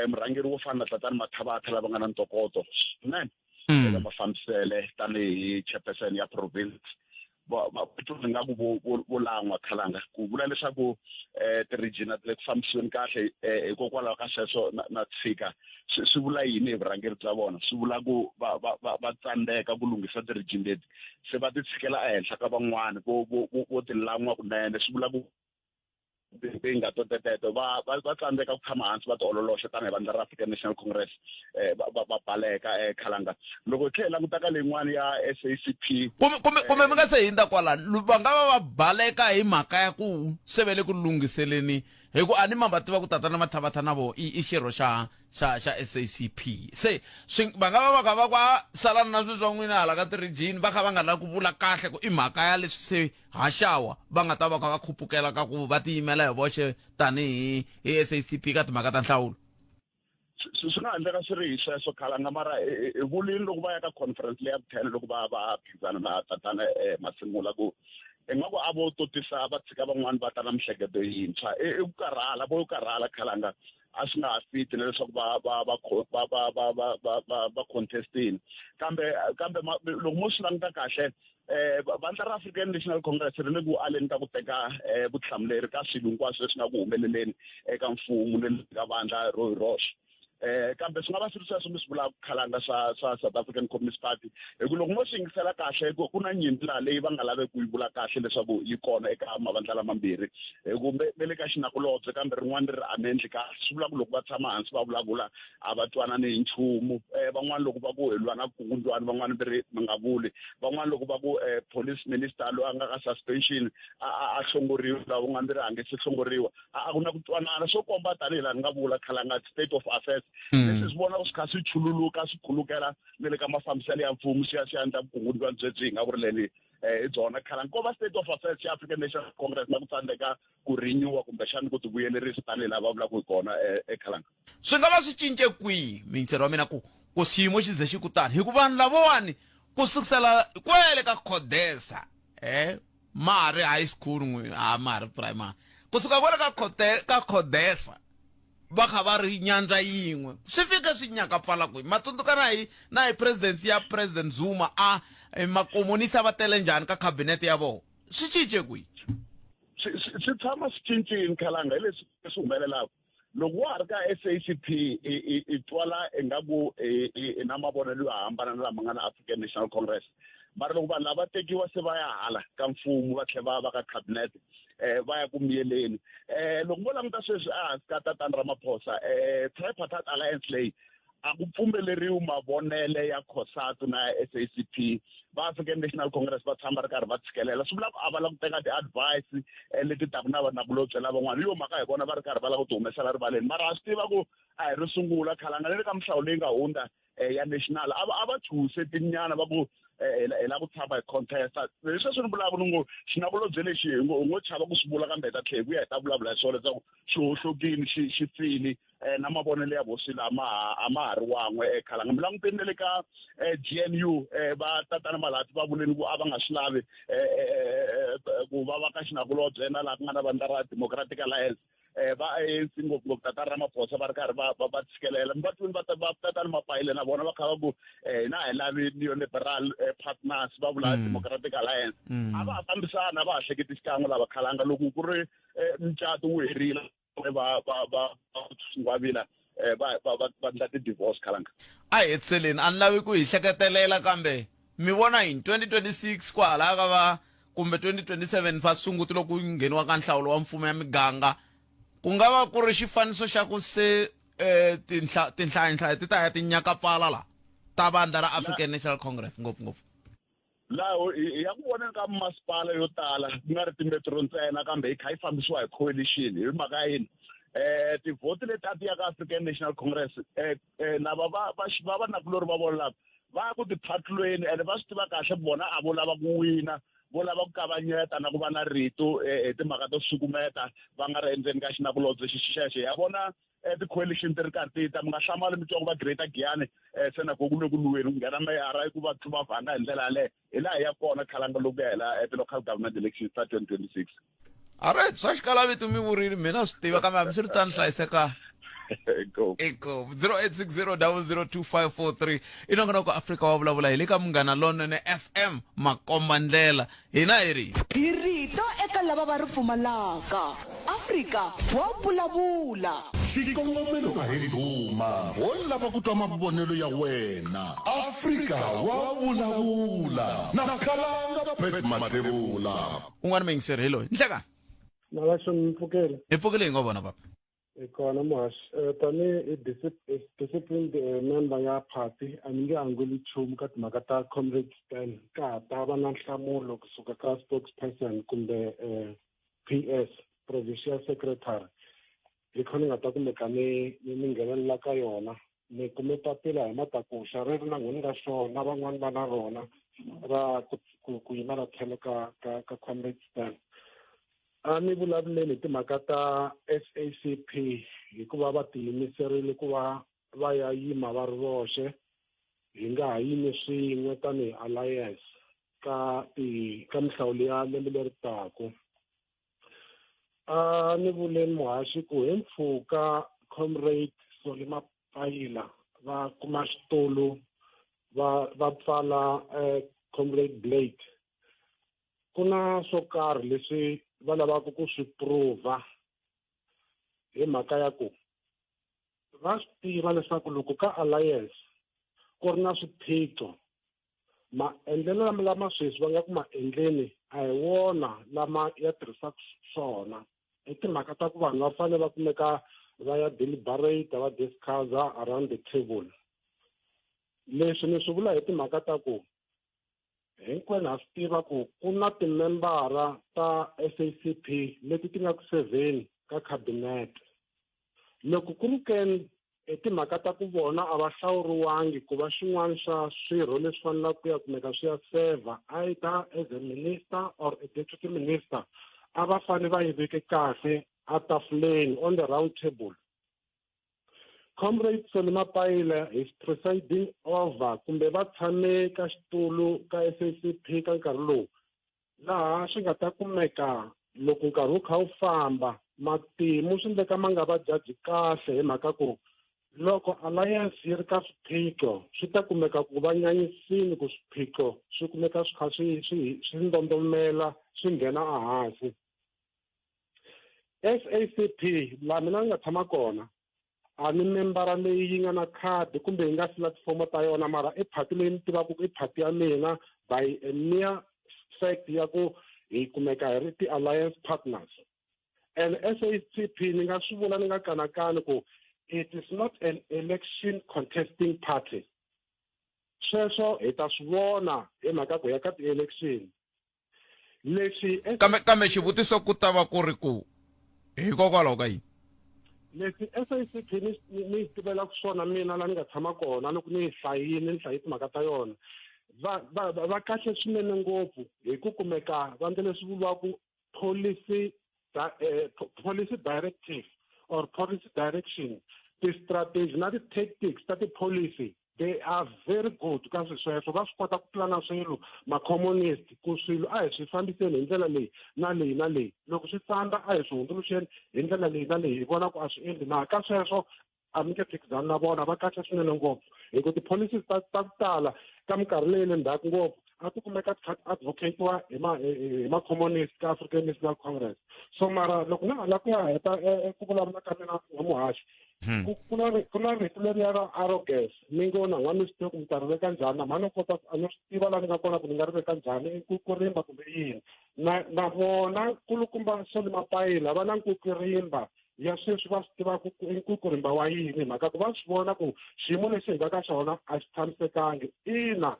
murhangeri wo fana na Tatana Mathabatha lava nga na ntokoto swinene eka mafambisele tanihi chairperson ya province va va twa ingaku vo vo vo lan'wa khalanga ku vula leswaku ti-region a ti le ku fambisiweni kahle hikokwalaho ka sweswo na na tshika swi swi vula yini hi vurhangeri bya vona swi vula ku va va va va tsandzeka ku lunghisa ti-region leti se va ti tshikela ehenhla ka van'wani vo vo vo vo ti lan'wa kunene swi vula ku tinkingha to teteto va va va tsandzeka ku tshama hansi va tiololoxa tanihi vandla ra African National Congress va va va baleka khalanga loko hi tlhela hi languta ka leyin'wana ya SACP kumbe kumbe kumbe mi nga se hundza kwalano va nga va va baleka hi mhaka ya ku se va le ku lunghiseleni hi ku a ni ma va tiva ku tatana Mathabatha na vo i i xirho xa xa xa SACP se swi va nga va va kha va ku a salani na swilo swa n'wina hala ka ti-region va kha va nga lavi ku vula kahle ku i mhaka ya leswi se haxawa va nga ta va kha va khupukela ka ku va tiyimela hi voxe tanihi hi SACP ka timhaka ta nhlawulo swi swi nga endleka swi ri hi sweswo khalanga mara hi vulini loko va ya ka conference leya vu-ten loko va va phikizana na tatana Masimula ku ingaku a vo totisa va tshika van'wani va ta na mihleketo yintshwa i ku karhala vo karhala khalanga a swi nga ha fiti na leswaku va va va va va va va va va va contestini kambe kambe loko mo swi languta kahle vandla ra African National Congress ri le ku aleni ka ku teka vutihlamuleri ka swilo hinkwaswo leswi nga ku humeleleni eka mfumo ni le ka vandla ro hi roxe. Kambe swi nga va swi ri sweswo mi swi vulaka khalanga swa swa South African Communist Party hi ku loko mo swi yingisela kahle ku ku na nyimpi laha leyi va nga laveki ku yi vula kahle leswaku yi kona eka mavandla lamambirhi hi ku me le ka xinakulobye kambe rin'wana ri ri a mi endli kahle swi vula ku loko va tshama hansi va vulavula a va twanani hi nchumu van'wana loko va ku hi lwa na vukungundzwani van'wana va ri mi nga vuli van'wana loko va ku police minister loyi a nga ka suspension a a a hlongoriwa lava van'wana va ri a nge se hlongoriwa a ku na ku twanana swo komba tanihi laha ni nga vula khalanga state of affairs leswi swi vona swi kha swi chululuka swi khulukela na le ka mafambiselo ya mfumo swi ya swi ya endla vukungundzwani byebyi hi nga vurileni hi byona khalanga ko va state of affairs ya African National Congress na ku tsandzeka ku renewa kumbexani ku tivuyelerise tanihi laha va vulaka hi kona ekhalanga swi nga va swi cince kwihi miyingiseri wa mina ku ku xiyimo xi ze xi ku tani hikuva vanhu lavawani ku sukusela kwele ka khodesa ma ha ri high school n'wina a ma ha ri primary kusuka kwale ka khote ka khodesa va kha va ri nyandza yin'we swi fike swi nyaka pfala kwihi ma tsundzuka na hi na hi presidency ya president Zuma a makomunisi a va tele njhani ka cabinet ya vona swi cince kwihi swi tshama swi cincile khalanga hi leswi swi humelelaka loko wa ha ri ka SACP i twala ingaku i na mavonelo yo hambana na lama nga na African National Congress mara loko vanhu lava tekiwa se va ya hala ka mfumo va tlhela va va ka cabinet va ya ku miyeleni loko mo languta sweswi ehansi ka tatana Ramaphosa tripartite alliance leyi a ku pfumeleriwi mavonele ya COSATU na ya SACP va African National Congress va tshama ri karhi va tshikelela swi vula ku a va lava ku teka ti-advice leti taka na vanakulobye lavan'wana hi yo mhaka hi vona va ri karhi va lava ku ti humesela rivaleni mara ha swi tiva ku a hi ri sungula khalanga na le ka mihlawulo leyi nga hundza ya national a va a va chuse tinyana va ku eh, hi la ku tshama hi contesta hi sweswi ni vulaka ni ngo xinakulobye lexi hi ngo hi ngo chava ku swi vula kambe hi ta tlhela hi vuya hi ta vulavula hi swona leswaku xi hohlokile xi xi file um na mavonelo ya hosi la ma ha a ma ha ri wan'we um khalanga mi languteni na le ka um g n u um va tatana malati va vuleni ku a va nga swi lavi um ku va va ka xinakulobye na laha ku nga na vandla ra democratic alliance um va ANC ngopfungopfu tatana Ramaphosa va ri karhi va va va tshikelela mi va twini va va tatana Mapayile na vona va kha va ku um hina a hi lavi neoliberal partners va vula Democratic Alliance a va ha fambisana a va ha hleketi xikan'we lava khalanga loko ku ri mucato wu herile va va va ngwavila va va va va endla ti-divorce khalanga a hi hetiseleni a ni lavi ku hi hleketelela kambe mi vona yini 2026 kwahala ka va kumbe 2027 fa sunguti loko ku ngheniwa ka nhlawulo wa mfumo ya miganga ku nga va ku ri xifaniso xa ku se eh, tinhla tinhlayanhlaya ti ta ya tinyakapfala la ta vandla ra African National Congress ngopfungopfu laho hi ya ku voneni ka masipala yo tala ku nga ri timetro ntsena kambe yi kha yi fambisiwa hi coalition hi mhaka ya yini eh tivhoti leti a ti ya ka African National Congress eh, eh lava va va va va nakulori va vona lava va ya ku tiphatlweni ene va swi tiva kahle vona a vo lava ku wina vo lava ku kavanyeta na ku va na rito eh, hi timhaka to sukumeta va nga ri endzeni ka xinakulobye xexo ya vona eh, ti-coalition ti ri karhi ti ta mi nga hlamali mi twa ku va greater giyani um se na ku le ku lweni ku nghena meyara i ku va va vhanga hi ndlela yaleyo hi laha hi ya kona khalanga loko ya hela eh, ti-local government elections ta 2026 alright swa xikalavito mi vurile mina swi tiva kambe hambiswiritano hlayiseka inkomu 0860002543 i nongonoko afrika wa vulavula hi le ka munghana lonene fm makomba ndlela hina hi ri Hi rito eka lava va ri pfumalaka. Afrika wa vulavula. Xikongomelo a hi ndhuma, ho lava ku twa mavonelo ya wena. Afrika wa vulavula na Khalanga Pat Mathebula. Un'wana muyingiseri hi loyi. Nhlekani. Navaxo mi pfukile. Hi pfukile hi ngo vona papa. Hi kona muhaxi. Eh, tanihi disciplined eh, member ya party a ni nge anguli nchumu ka timhaka ta comrade Stan ka ha ta va na nhlamulo kusuka ka spokesperson kumbe eh, PS provincial secretary hi khona ni nga ta kumeka ni ni nghenelela ka yona ni kume papila hi matakuxa ri ri na n'wini nga xona na van'wani va na rona ra ku ku ku yimela tlhelo ka ka ka comrade Stan a ni vulavuleni hi timhaka ta SACP hikuva va tiyimiserile ku va va ya yima va ri voxe hi nga ha yimi swin'we tanihi alliance ka ti ka mihlawulo ya lembe leri taka a ni vuleni muhaxi ku hi mpfhuka comrade Solly Mapaila va kuma xitulu va va pfala eh, comrade Blade ku na swo karhi leswi va lavaka ku swi prova hi mhaka ya ku va swi tiva leswaku loko ka alliance ku ri na swiphiqo maendlelo lama lama sweswi va nga ku ma endleni a hi wona lama ya tirhisaka swona i timhaka ta ku vanhu va fanele va kumeka va ya deliberate va discussa around the table leswi ni swi vula hi timhaka ta ku hinkwenu ha swi tiva ku ku na timembara ta SACP leti ti nga ku sevheni ka khabinete loko ku ri ke i timhaka ta ku vona a va hlawuriwangi ku va xin'wana xa swirho leswi fanelaka ku ya kumeka swi ya seva either as a minister or a deputy minister a va fanele va yi veke kahle a tafuleni on the round table comrade Solly Mapaila is presiding over kumbe va tshame ka xitulu ka SACP ka nkarhi lowu laha swi nga ta kumeka loko nkarhi wu kha wu famba matimu swi endleka ma nga va jaji kahle hi mhaka ku loko alliance yi ri ka swiphiqo swi ta kumeka ku va nyanyisini ku swiphiqo swi kumeka swi kha swi swi swi ndondomela swi nghena ehansi SACP laha mina ni nga tshama kona a ni membara leyi yi nga na khadi kumbe yi nga fila tifomo ta yona mara i phati leyi ni tivaka ku i phati ya mina by a mere fact ya ku hi kumeka hi ri ti-alliance partners and SACP ni nga swi vula ni nga kanakani ku it is not an election contesting party sweswo hi ta swi vona hi mhaka ku ya ka ti-election leswi kambe kambe xivutiso ku ta va ku ri ku hikokwalaho ka yini leswi SACP ni ni yi tivelaka swona mina la ni nga tshama kona loko ni yi hlayile ni hlaye timhaka ta yona Va va va kahle swinene ngopfu hi ku kumeka va ndle leswi vuriwaka policy eh, policy directive or policy direction ti-strategy na ti-tactics ta ti-policy they are very good ka swilo sweswo va swi kota ku pulana swilo ma-communist ku swilo a hi swi fambiseni hi ndlela leyi na leyi na leyi loko swi tsandza a hi swi hundzuluxeni hi ndlela leyi na leyi hi vona ku a swi endli na ka sweswo a mi nge phikizani na vona va kahle swinene ngopfu hi ku ti-policies ta ta ku tala ka minkarhi leyi le ndzhaku ngopfu a ti kumeka ti kha ti advocatiwa hi ma hi ma-communist ka African National Congress so mara loko na ha la ku ya heta e, e, ku vulavula ka mina na muhaxi hmm. ku na ku na rito leriya ra arrogance mi ngo na n'wana mi swi tivi ku mi ta ri veka njhani na mhani kota a no swi tiva laha ni nga kona ku ni nga ri veka njhani i nkukurimba kumbe yini na na vona kulukumba Solly Mapayila va na nkukurimba ya sweswi va swi tivaka ku i nkukurimba wa yini hi mhaka ku va swi vona ku xiyimo lexi hi nga ka xona a xi tshamisekangi ina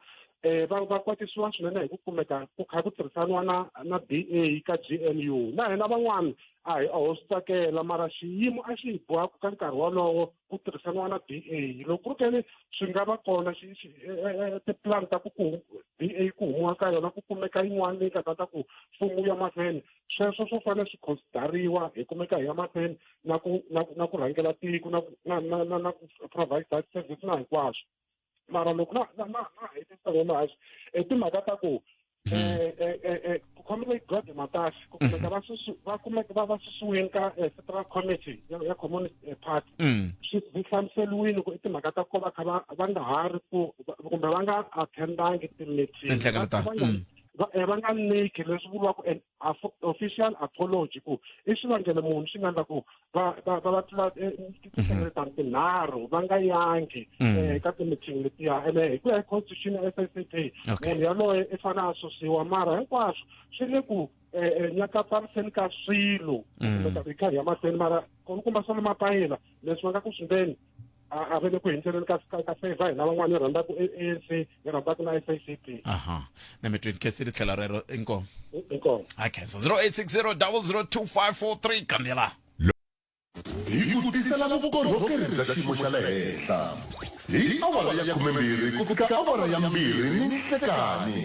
eh va va kwatisiwa swinene hi ku kumeka ku kha ku tirhisaniwa na na BA ka GNU na hina van'wana a hi a ho swi tsakela mara xiyimo a xi hi boha ku ka nkarhi wolowo ku tirhisaniwa na BA loko ku ri keni swi nga va kona e, e, e, tipulani ta ku ku BA ku humiwa ka yona ku kumeka yin'wana leyi nga ta ta ku mfumo wu ya mahlweni sweswo swo fanele swi consideriwa hi kumeka hi ya mahlweni na ku na ku na ku rhangela tiko na na na na na ku provide that service na hinkwaswo mara loko na na na na hetisa rona haxi i timhaka ta ku eh eh eh, eh ku khomile God Matasi ku kumeka va susu va kumeka va va susiwile ka eh, Central Committee ya ya Communist eh, Party swi swi hlamuseriwile ku i timhaka ta ko va kha va va nga ha ri ku kumbe va nga attendangi ti-meeting Tinhlengeletano, Va nga- va eh, va nga nyiki leswi vuriwaka an official apology ku i xivangelo munhu xi nga endla ku va va va va tlula eh, tinhlengeletano tinharhu va nga yangi eh, ka ti-meeting letiya ene hi ku ya hi constitution ya S_A_C_P munhu yaloye i fanele a susiwa mara hinkwaswo swi le ku nyakatsariseni ka swilo kumbe hi karhi ya mahlweni mara kulukumba swa le mapayila leswi va nga ku swi ndleni a va le ku hindzeleni ka ka ka favor hina van'wana hi rhandzaka ANC hi rhandzaka na SACP aha na mi twini khensile tlhela rero inkomu inkomu a khensa 0860 002543 kambela hi ku tisela vukorhokeri bya xiyimo xa le henhla hi awara ya khumembirhi ku fika awara ya mbirhi ni nhlekani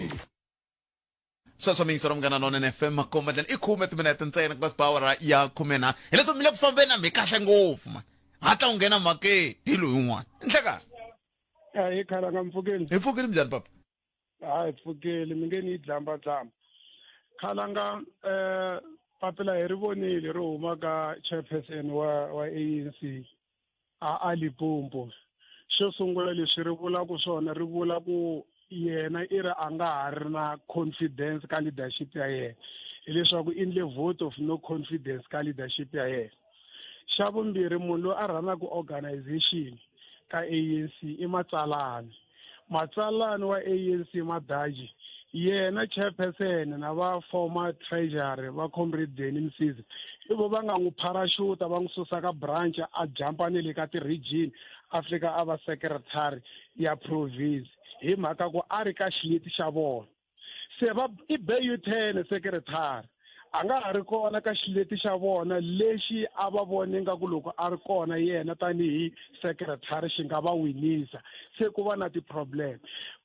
Sweswo mi yingisela Munghana Lonene FM makomba ndlela i khume timinete ntsena ku nga si ba awara ya khumenharhu hileswo mi le ku fambeni na mi kahle ngopfu mani hatla u nghena mhakeni hi loyi un'wana nhlekani Ahee khalanga mi pfukeni hi pfukile minjhani papa hayi pfukile mi nge ni yi dlamba dlamba khalanga eh papila hi ri vonile ri huma ka chairperson wa wa ANC a a Limpopo xo sungula leswi ri vulaka swona ri vula ku yena i ri a nga ha ri na confidence ka leadership ya yena hileswaku i ndle vote of no confidence ka leadership ya yena xa vumbirhi munhu loyi a rhanaka organization ka ANC i matsalani matsalani wa ANC Madaji yena chairperson na va former treasury va comrade Danny Msizi i vo va nga n'wi parashuta va n'wi susa ka branch a jampa ni le ka ti-region a fika a va secretary ya province hi mhaka ku a ri ka xileti xa vona se va i be U-turn secretary a nga ha ri kona ka xileti xa vona lexi a va vone nga ku loko a ri kona yena tanihi secretary xi nga va winisa se ku va na ti-problem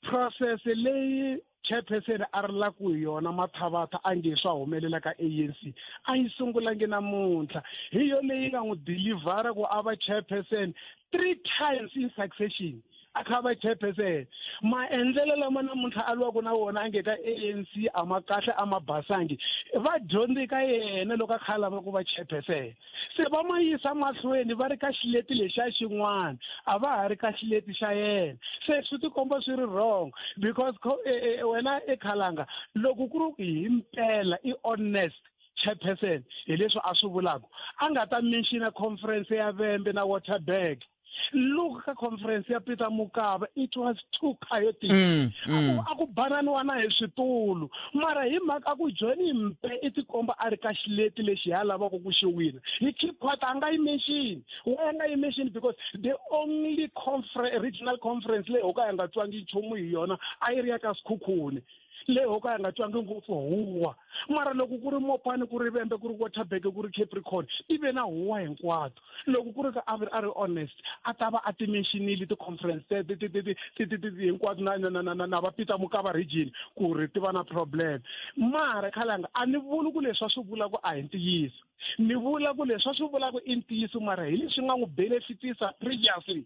process leyi chairperson a ri la ku hi yona mathavatha a nge swa humelela ka ANC a yi sungulangi namuntlha hi yo leyi nga n'wi delivera ku a va chairperson three times in succession a kha va chairperson maendlelo lama namuntlha a lwaka na wona a nge ka ANC a ma kahle a ma basangi va dyondzi ka yena loko a kha a lava ku va chairperson se va ma yisa mahlweni va ri ka xileti lexiya xin'wana a va ha ri ka xileti xa yena se swi tikomba swi ri wrong because e, e, e, wena ekhalanga loko ku ri ku hi mpela i honest chairperson hi leswi a swi vulaka a nga ta mention conference ya vembe na waterberg look ka conference ya Peter Mokaba it was too chaotic a ku bananiwa na hi switulu mara hi mhaka a ku joyini mpe i tikomba a ri ka xileti lexi hi a lavaka ku xi wina hi keep quiet a nga yi mention why a nga yi mention because the only conference regional conference leyi ho ka hi nga twangi nchumu hi yona a yi ri ya ka Sekhukhune. Leyi ho ka hi nga twangi ngopfu huwa. Mara loko ku ri Mopani, ku ri Vhembe, ku ri Waterberg, ku ri Capricorn, ti ve na huwa hinkwato. Loko ku ri ka a a ri honest, a ta va a ti mentionile ti-conference ti ti ti ti ti ti hinkwato na na na na na va Peter Mokaba region ku ri ti va na problem. Mara khalanga a ni vuli ku leswi a swi vulaka a hi ntiyiso. Ni vula ku leswi a swi vulaka i ntiyiso mara hi leswi nga n'wi benefitisa previously.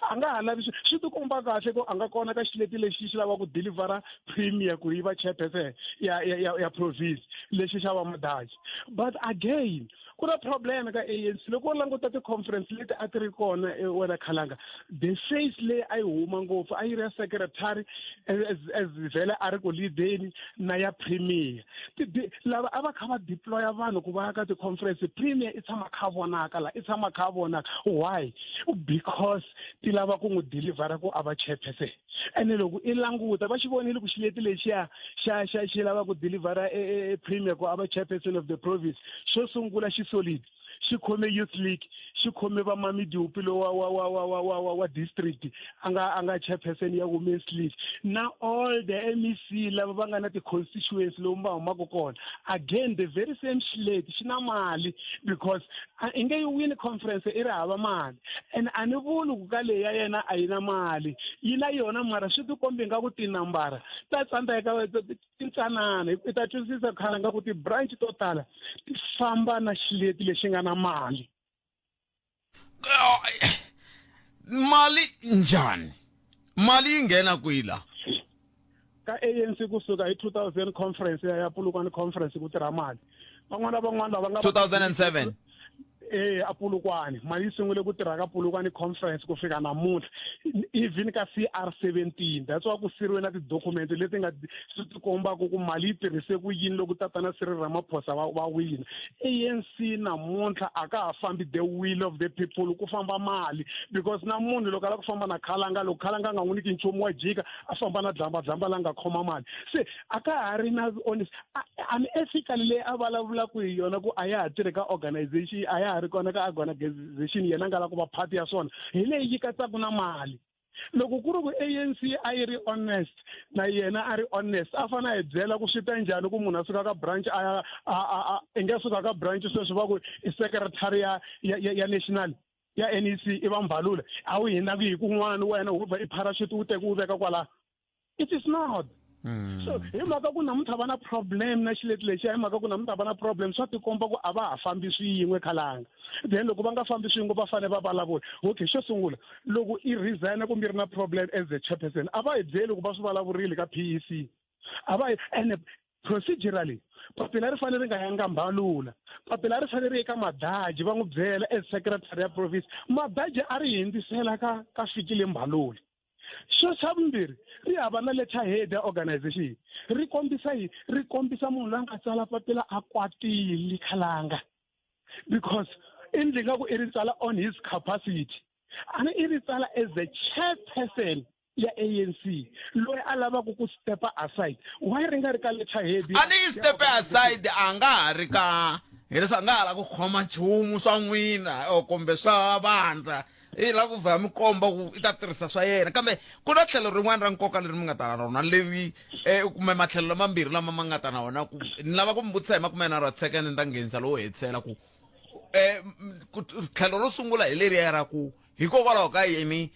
A nga ha lavi swi swi tikomba kahle ku a nga kona ka xileti lexi xi lava ku delivera premier ku yi va chairperson ya ya ya, ya province lexi xa va Madaji. But again ku na problem ka ANC loko u languta ti-conference leti a ti ri kona eh, wena khalanga the face leyi a yi huma ngopfu a yi ri ya secretary as, as vhele a ri ku leadeni na ya premier lava a va kha va deploya vanhu ku va ya ka ti-conference premier i tshama kha vonaka la i tshama kha vonaka why because ti lava ku n'wi delivera ku a va chairperson ene loko i languta va xi vonile ku xileti lexiya xa xa xi lava ku delivera e, e, e premier ku a va chairperson of the province xo sungula xi solid xi khome youth league xi khome va mamidupi lowa wa wa wa wa wa wa wa district a nga a nga chairperson ya women's league na all the MEC lava va nga na ti-constituency lomu va humaka kona again the very same xileti xi na mali because i nge yi wini conference i ri hava mali and a ni vuli ku ka leyi ya yena a yi na mali yi na yona mara swi tikombi nga ku tinambara ta tsandzeka tintsanana i ta twisisa khale nga ku ti-branch to tala ti famba na xileti lexi nga na mali mali njhani mali yi nghena kwihi la ka ANC kusuka hi 2000 conference ya Polokwane conference ku tirha mali van'wana van'wana lava nga 2007 eh a Polokwane mali yi sungule ku tirha ka Polokwane conference ku fika namuntlha even ka CR17 that's why ku siriwe na ti-document leti nga swi ti kombaka ku mali yi tirhise ku yini loko tatana Cyril Ramaphosa va va wina ANC namuntlha a ka ha fambi the will of the people ku famba mali because na munhu loko a lava ku famba na khalanga loko khalanga a nga n'wi nyiki nchumu wa jika a famba na dlamba dlamba la nga khoma mali se a ka ha ri na honest unethical leyi a vulavulaka hi yona ku a ya ha tirhi ka organization a ya ha ri kona ka organization yena a nga lava ku va part ya swona hi leyi yi katsaka na mali loko ku ri ku ANC a yi ri honest na yena a ri honest a fanele a hi byela ku swi ta njhani ku munhu a suka ka branch a ya a i nge suka ka branch sweswi va ku i secretary ya ya ya national ya NEC i va Mbalula a wu hina ku hi kun'wana wena wu i parachute wu teka wu veka kwala it is not so hi mhaka ku namuntlha va na problem na xileti lexiya hi mhaka ku namuntlha va na problem swa tikomba ku a va ha fambi swin'we khalanga then loko va nga fambi swin'we va fanele va vulavula okay xo sungula loko i resign kumbe ri na problem as the chairperson a va hi byeli ku va swi vulavurile ka P_E_C a va ene procedurally papila ri fanele ri nga yanga mbalula papila ri fanele ri ye ka madaji va n'wi byela as secretary ya province madaji a ri hindzisela ka ka fikile mbalula xo xa vumbirhi ri hava na letterhead ya organization ri kombisa yi ri kombisa munhu loyi a nga tsala papila a kwatile khalanga because i ndli nga ku i ri tsala on his capacity a ni i ri tsala as the chairperson ya ANC loyi a lavaka ku stepa aside why ri nga ri ka letterhead a ni yi stepe aside a nga ha ri ka hileswi a nga ha la ku khoma nchumu swa n'wina or kumbe swa vandla i la ku vha mi komba ku i ta tirhisa swa yena kambe ku na tlhelo rin'wana ra nkoka leri mi nga ta na rona leri um kumbe matlhelo lamambirhi lama ma nga ta na wona ku ni lava ku mi vutisa hi makumenharhu wa tisecond ni ta nghenisa lowo hetisela ku um tlhelo ro sungula hi leriya ra ku hikokwalaho ka yini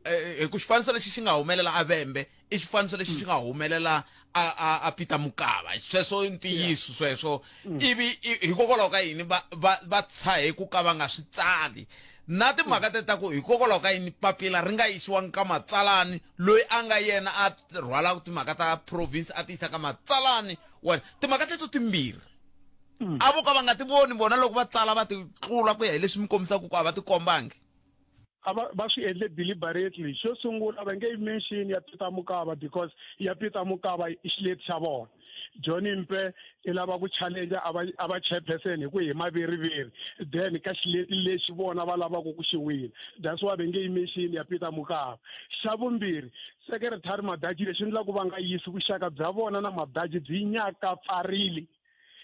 eh, hi ku xifaniso lexi xi nga humelela a vembe i xifaniso lexi xi nga humelela a a a Peter Mokaba sweswo i ntiyiso sweswo ivi hikokwalaho ka yini va va va tshahe ku ka va nga swi tsali na timhaka te ta ku hikokwalaho ka yini papila ri nga yisiwangi ka matsalani loyi a nga yena a rhwalaka timhaka ta province a ti yisa ka matsalani wa timhaka teto timbirhi a vo ka va nga ti voni vona loko va tsala va ti tlula ku ya hi leswi mi kombisaka ku a va ti kombangi a va va swi endle deliberately xo sungula va nge yi mention ya Peter Mokaba because ya Peter Mokaba i xileti xa vona John Mpe i lava ku challenge a va a va chairperson hi ku hi maveriveri then ka xileti lexi vona va lavaka ku xi wina that's why va nge yi mention ya Peter Mokaba xa vumbirhi secretary Madaji lexi endlaku va nga yisi vuxaka bya vona na Madaji byi nyaka pfarile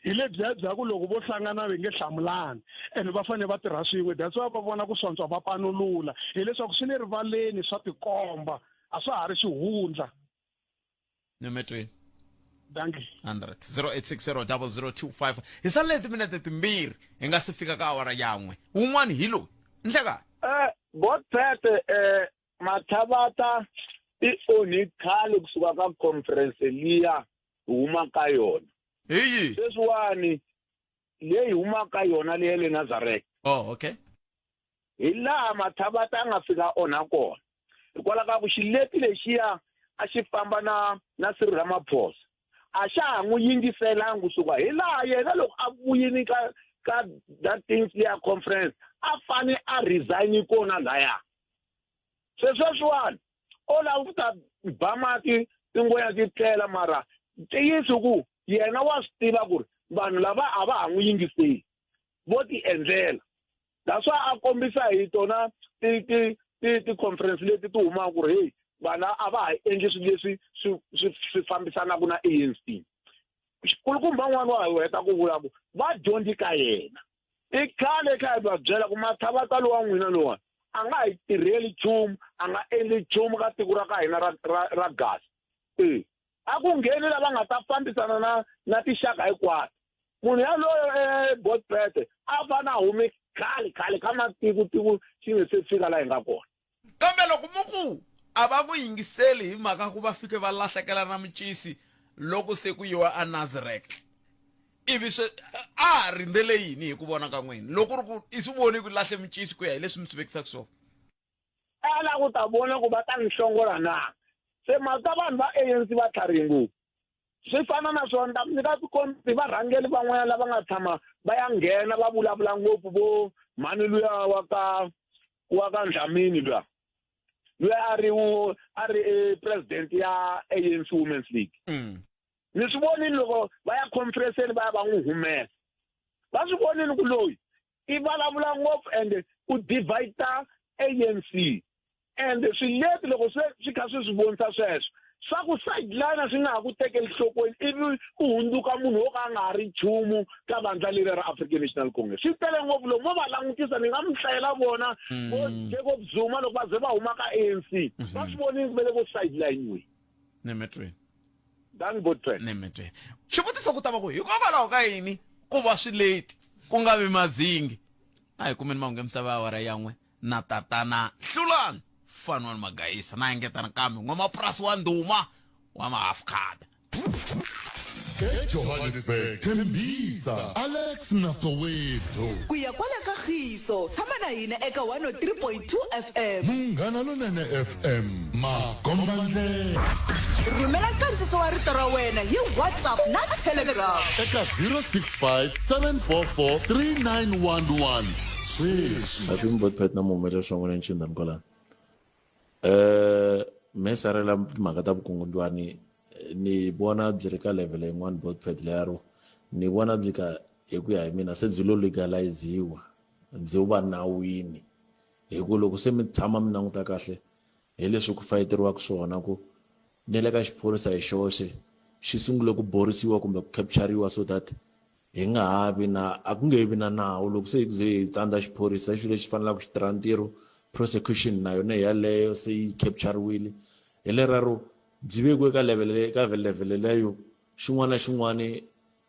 hi lebyiya bya ku loko vo hlangana va nge hlamulani and va fanele va tirha swin'we that's why va vona ku swantswa va panulula hileswaku swi le rivaleni swa tikomba a swa ha ri xihundla nyametweni Dankie. 100 08600025 hi salele timinete timbirhi hi nga si fika ka awara yan'we wun'wana hi loyi nhlekani Eh, Godfred eh Mathavata i onhi khale kusuka ka conference liya hi huma ka yona. Hi Sweswiwani leyi huma ka yona leya le Nazareth. Oh, okay. Hi laha Mathavata a nga fika onha kona. Hikwalaho ka ku xileti lexiya a xi famba na na Cyril Ramaphosa a xa ha n'wi yingiselangi kusuka hi laha yena loko a vuyini ka ka that things leya conference a fane a resign kona laya se sweswiwani o lava ku ta ba mati tingwenya ti tlela mara ntiyiso ku yena wa swi tiva ku ri vanhu lava a va ha n'wi yingiseli vo ti endlela that's why a kombisa hi tona ti ti ti ti-conference leti ti humaka ku ri heyi vanhu a va ha endli swilo leswi swi swi swi fambisanaka na ANC xikulukumba n'wana wa heta ku vula ku va dyondzi ka yena i khale kha hi va byela ku mathavata lowa n'wina lowa a nga hi tirheli nchumu a nga endli nchumu ka tiko ra ka hina ra ra ra gasi e a ku ngheni lava nga ta fambisana na na tinxaka hinkwato munhu yaloyo ebotpete a fane a hume khale khale ka matiko tiko xi nge se fika laha hi nga kona kambe loko mu ku a va ku yingiseli hi mhaka ku va fike va lahlekela na micisi loko se ku yiwa a Nazareth ivi swe a ha rindzele yini hi ku vona ka n'wina loko ri ku i swi voni ku lahle micisi ku ya hi leswi mi swi vekisaka swona a lava ku ta vona ku va ta ni hlongola na se mhaka vanhu va ANC va tlharihe ngopfu swi fana na swona ta nyika swikombiso varhangeri van'wanyana lava nga tshama va ya nghena va vulavula ngopfu vo mhani luya wa ka wa ka Dlamini luya luya a ri a ri e president ya ANC Women's League mm. ni swi vonile loko va ya conference-eni va ya va n'wi humesa va swi vonile ku loyi i vulavula ngopfu and u divide ANC and swileti loko se swi kha swi swi vonisa sweswo swa ku sideline swi nga ha ku tekeli nhlokweni ivi u hundzuka munhu wo ka a nga ha ri nchumu ka vandla leri ra African National Congress swi tele ngopfu loko mo va langutisa ni nga mi hlayela vona vo Jacob Zuma loko va ze va huma ka ANC va swi vonile ku ve le ku sideline-weni nemetweni Dan Godfrey nemetweni xivutiso ku ta va ku hikokwalaho ka yini ku va swileti ku nga vi mazingi a hi kumeni mahungu ya misava ya awara yan'we na tatana hlulani fanwani magayisa na engetana kambe n'wamapurasi wa ndhuma wa mahafukada ejohannesburg tembisa alex na soweto ku ya kwala ka khiso tshama na hina eka 103.2 fm munghana lonene fm makombandlela rhumela nkandziso wa rito ra wena hi whatsapp na telegram eka 065 744 3911 sweswi Happy Mbotpet na muhumelerisi wa n'wina Ncindani kwalano. Eh me sarela timhaka ta vukungundzwani ni vona byi ri ka level yin'wana Botpet lero ni vona byi ka hi ku ya hi mina se byi lo legaliziwa byi va nawini hi ku loko se mi tshama mi languta kahle hi leswi ku fayeteriwaka swona ku ni le ka xiphorisa hi xoxe xi sungule ku borisiwa kumbe ku capture-iwa so that hi nga ha vi na a ku nge vi na nawu loko se hi ze hi tsandza xiphorisa i xilo lexi faneleke xi tirha ntirho prosecution na yona yaleyo se yi capture-wile hi leraro byi vekiwe ka level ka level leyo xin'wana na xin'wana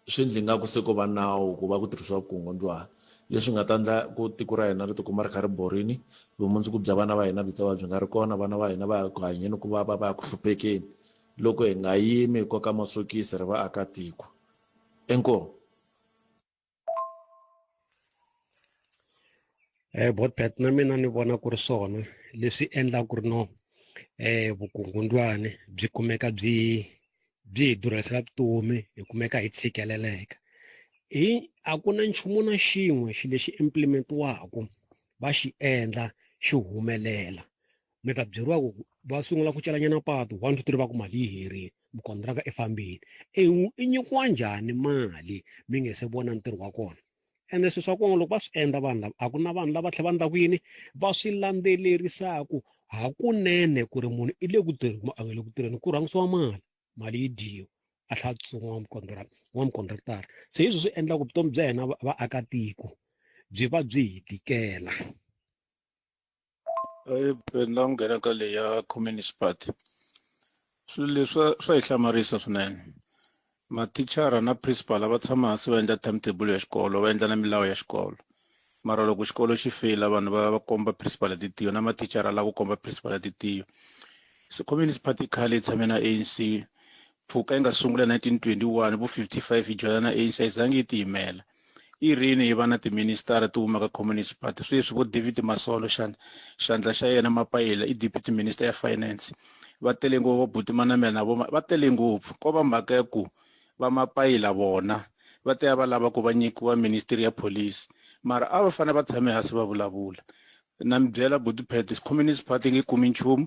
swi endli nga ku se ko va nawu ku va ku tirhisiwa vukungundzwana leswi nga ta endla ku tiko ra hina ri tikuma ri kha ri borini vumundzuku bya vana va hina byi ta va byi nga ri kona vana va hina va ya ku hanyeni ku vava va ya ku hluphekeni loko hi nga yimi hi koka masokisi ri vaakatiko inkomu Eh Botpet na mina ni vona ku ri swona leswi endlaka ku ri no eh vukungundwani byi kumeka byi byi hi durhisela vutomi hi kumeka hi tshikeleleka hi a ku na nchumu na xin'we xi lexi implementiwaka va xi endla xi humelela mi ta byeriwa ku va sungula ku celanyana patu 1 2 3 va ku mali yi herile mukontraka i fambile i nyikiwa njhani mali mi nge se vona ntirho wa kona ende swilo swa kona loko va swi endla vanhu lava a ku na vanhu lava tlhela va endlaku yini va swi landzelerisaka hakunene ku ri munhu i le ku tirheni kumbe a nga le ku tirheni ku rhangisiwa mali mali yi dyiwa a tlhela a tsutsuma n'wamukontraktara se hi swona swi endlaka vutomi bya hina vaakatiko byi va byi hi tikela. Ni lava ku nghena ka leyi ya communist party swilo leswi swa swa hi hlamarisa swinene. Mathicara na principal a va tshama hansi va endla timetable ya xikolo va endla na milawu ya xikolo mara loko xikolo xi feyila vanhu va va komba principal titiyo na mathicara a lava ku komba principal titiyo se communist party khale yi tshame na ANC mpfhuka yi nga sungula 1921 vo 55 yi joyina na ANC a yi zangi yi tiyimela i rini yi va na tiministara ti humaka communist party sweswi vo david masondo xandla xandla xa yena mapayila i deputy minister ya finance va tele ngopfu vo buti manamela na vo va tele ngopfu ko va mhaka ya ku va mapayila vona va ta ya va lava ku va nyikiwa ministry ya police mara a va fanele va tshame hansi va vulavula na mi byela buti pet communist party nge kumi nchumu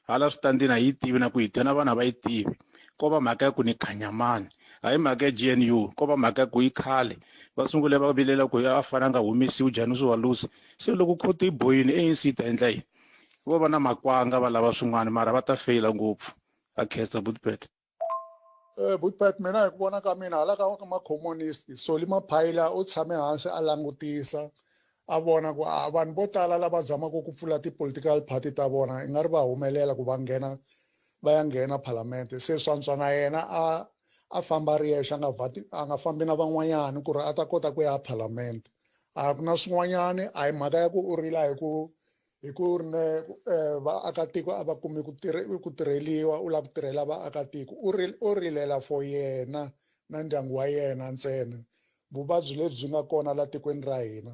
hala switandini a yi tivi na ku yi tiva na vanhu a va yi tivi ko va mhaka ya ku ni khanyamani hayi mhaka ya GNU ko va mhaka ya ku yi khale va sungule va vilela ku a fana a nga humesiwi Janusz Walusi se loko khoto yi bohile ANC yi ta endla yini vo va na makwanga va lava swin'wana mara va ta feyila ngopfu a khensa buti pet Eh, Butpet mina hi ku vona ka mina hala ka makhomonisi Solly Maphayila u tshame hansi a langutisa a vona ku a vanhu vo tala lava zamaka ku pfula ti-political party ta vona i nga ri va humelela ku va nghena va ya nghena phalamende se swantswa na yena a a famba ri yexe a nga vhati a nga fambi na van'wanyana ku ri a ta kota ku ya phalamende a ku na swin'wanyani a hi mhaka ya ku u rila hi ku hi ku ri ne eh, vaakatiko a va kumi ku ku tirheliwa u lava ku tirhela vaakatiko u ri u rilela for yena na ndyangu wa yena ntsena vuvabyi lebyi nga kona la tikweni ra hina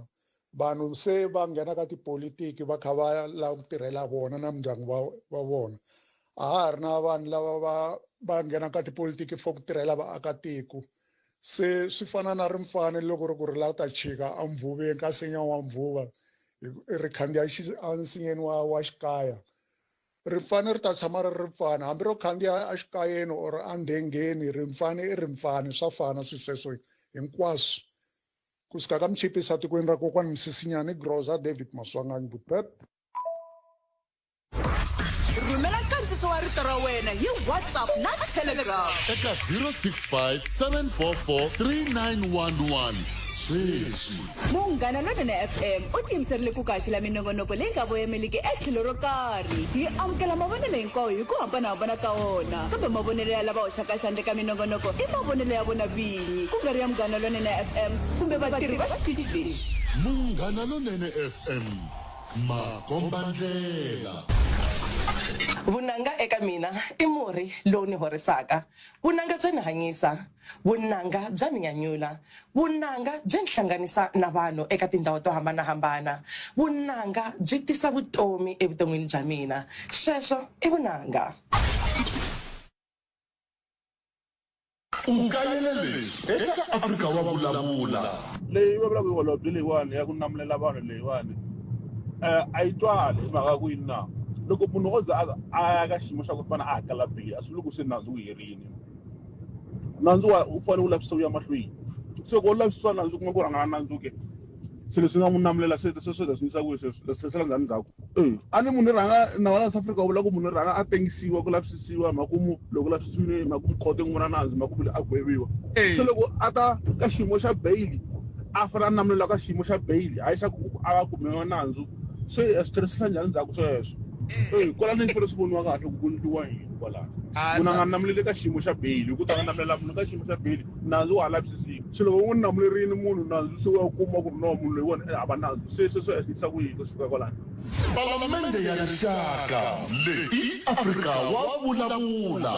vanhu se va nghena ka tipolitiki va kha va lava ku tirhela vona na mindyangu va va vona a ha ha ri na vanhu lava va va nghena ka tipolitiki for ku tirhela vaakatiko se swi fana na rimfani loko ri ku ri lava ta chika endzhuveni ka nsinya wa ndzhuva ri khandziya ensinyeni wa wa xikaya rimfani ri ta tshama ri ri rimfani hambi ro khandziya exikayeni or endhengeni rimfani i rimfani swa fana swilo sweswo hinkwaswo kusuka ka muchipisa tikweni ra kokwani misisinyani groza david maswanganyi butpet rhumela nkandziso wa rito ra wena hi whatsapp na telegram eka 065 744 3911 sweswi munghana lonene fm u tiyimiserile ku kaxela minongonoko leyi nga voyameliki etlhelo ro karhi hi amukela mavonelo hinkwawo hi ku hambanahambana ka wona kambe mavonelo ya lava hoxaka xandla eka minongonoko i mavonelo ya vona vinyi ku nga ri ya munghana lonene fm kumbe vatirhi va xitichi lexi munghana lonene fm Makombandlela. Vunanga eka mina i murhi lowu ni horisaka. Vunanga bya ni hanyisa. Vunanga bya ni nyanyula. Vunanga byi ni hlanganisa na vanhu eka tindhawu to hambana-hambana. Vunanga byi tisa vutomi evuton'wini bya mina. Sweswo i vunanga. U kayele leswi eka Afrika wa Vulavula. Leyi va vulaka holobye leyiwani ya ku namulela vanhu leyiwani um a yi twali hi mhaka ya ku yini na loko munhu o za a ya ka xiyimo xa ku fana a hakela beyili a swi vuli ku se nandzu wu herile nandzu wa u fanele wu lavisisa wu ya mahlweni se loko wo lavisisiwa nandzu kuma ku ri a nga na nandzu ke se leswi nga n'wi namulela se se swi swi yisa kwihi sweswo leswi tlherisela njhani ndzhaku e a ni munhu rhanga nawu la South Africa wu vula ku munhu rhanga a tengisiwa ku lavisisiwa makumu loko lavisisiwile makumu khoto yi n'wi vona nandzu makumu a gweviwa se loko a ta ka xiyimo xa bail a fanele a namulela ka xiyimo xa bail hayi xa ku a va kumiwa nandzu se swi tlherisisa njhani ndzhaku sweswo e kwalano yi fanele swi voniwa kahle ku ku endliwa yini kwalano munhu a nga namuleli ka xiyimo xa bail hi ku ta nga namulela munhu ka xiyimo xa bail nandzu wa ha lavisisiwi se loko u n'wi namulerile munhu nandzu se u ya kuma ku ri no munhu loyiwani i hava nandzu se sweswo i ehleketisa ku yini ku suka kwalano Palamende ya Rixaka leyi i Afrika wa vulavula.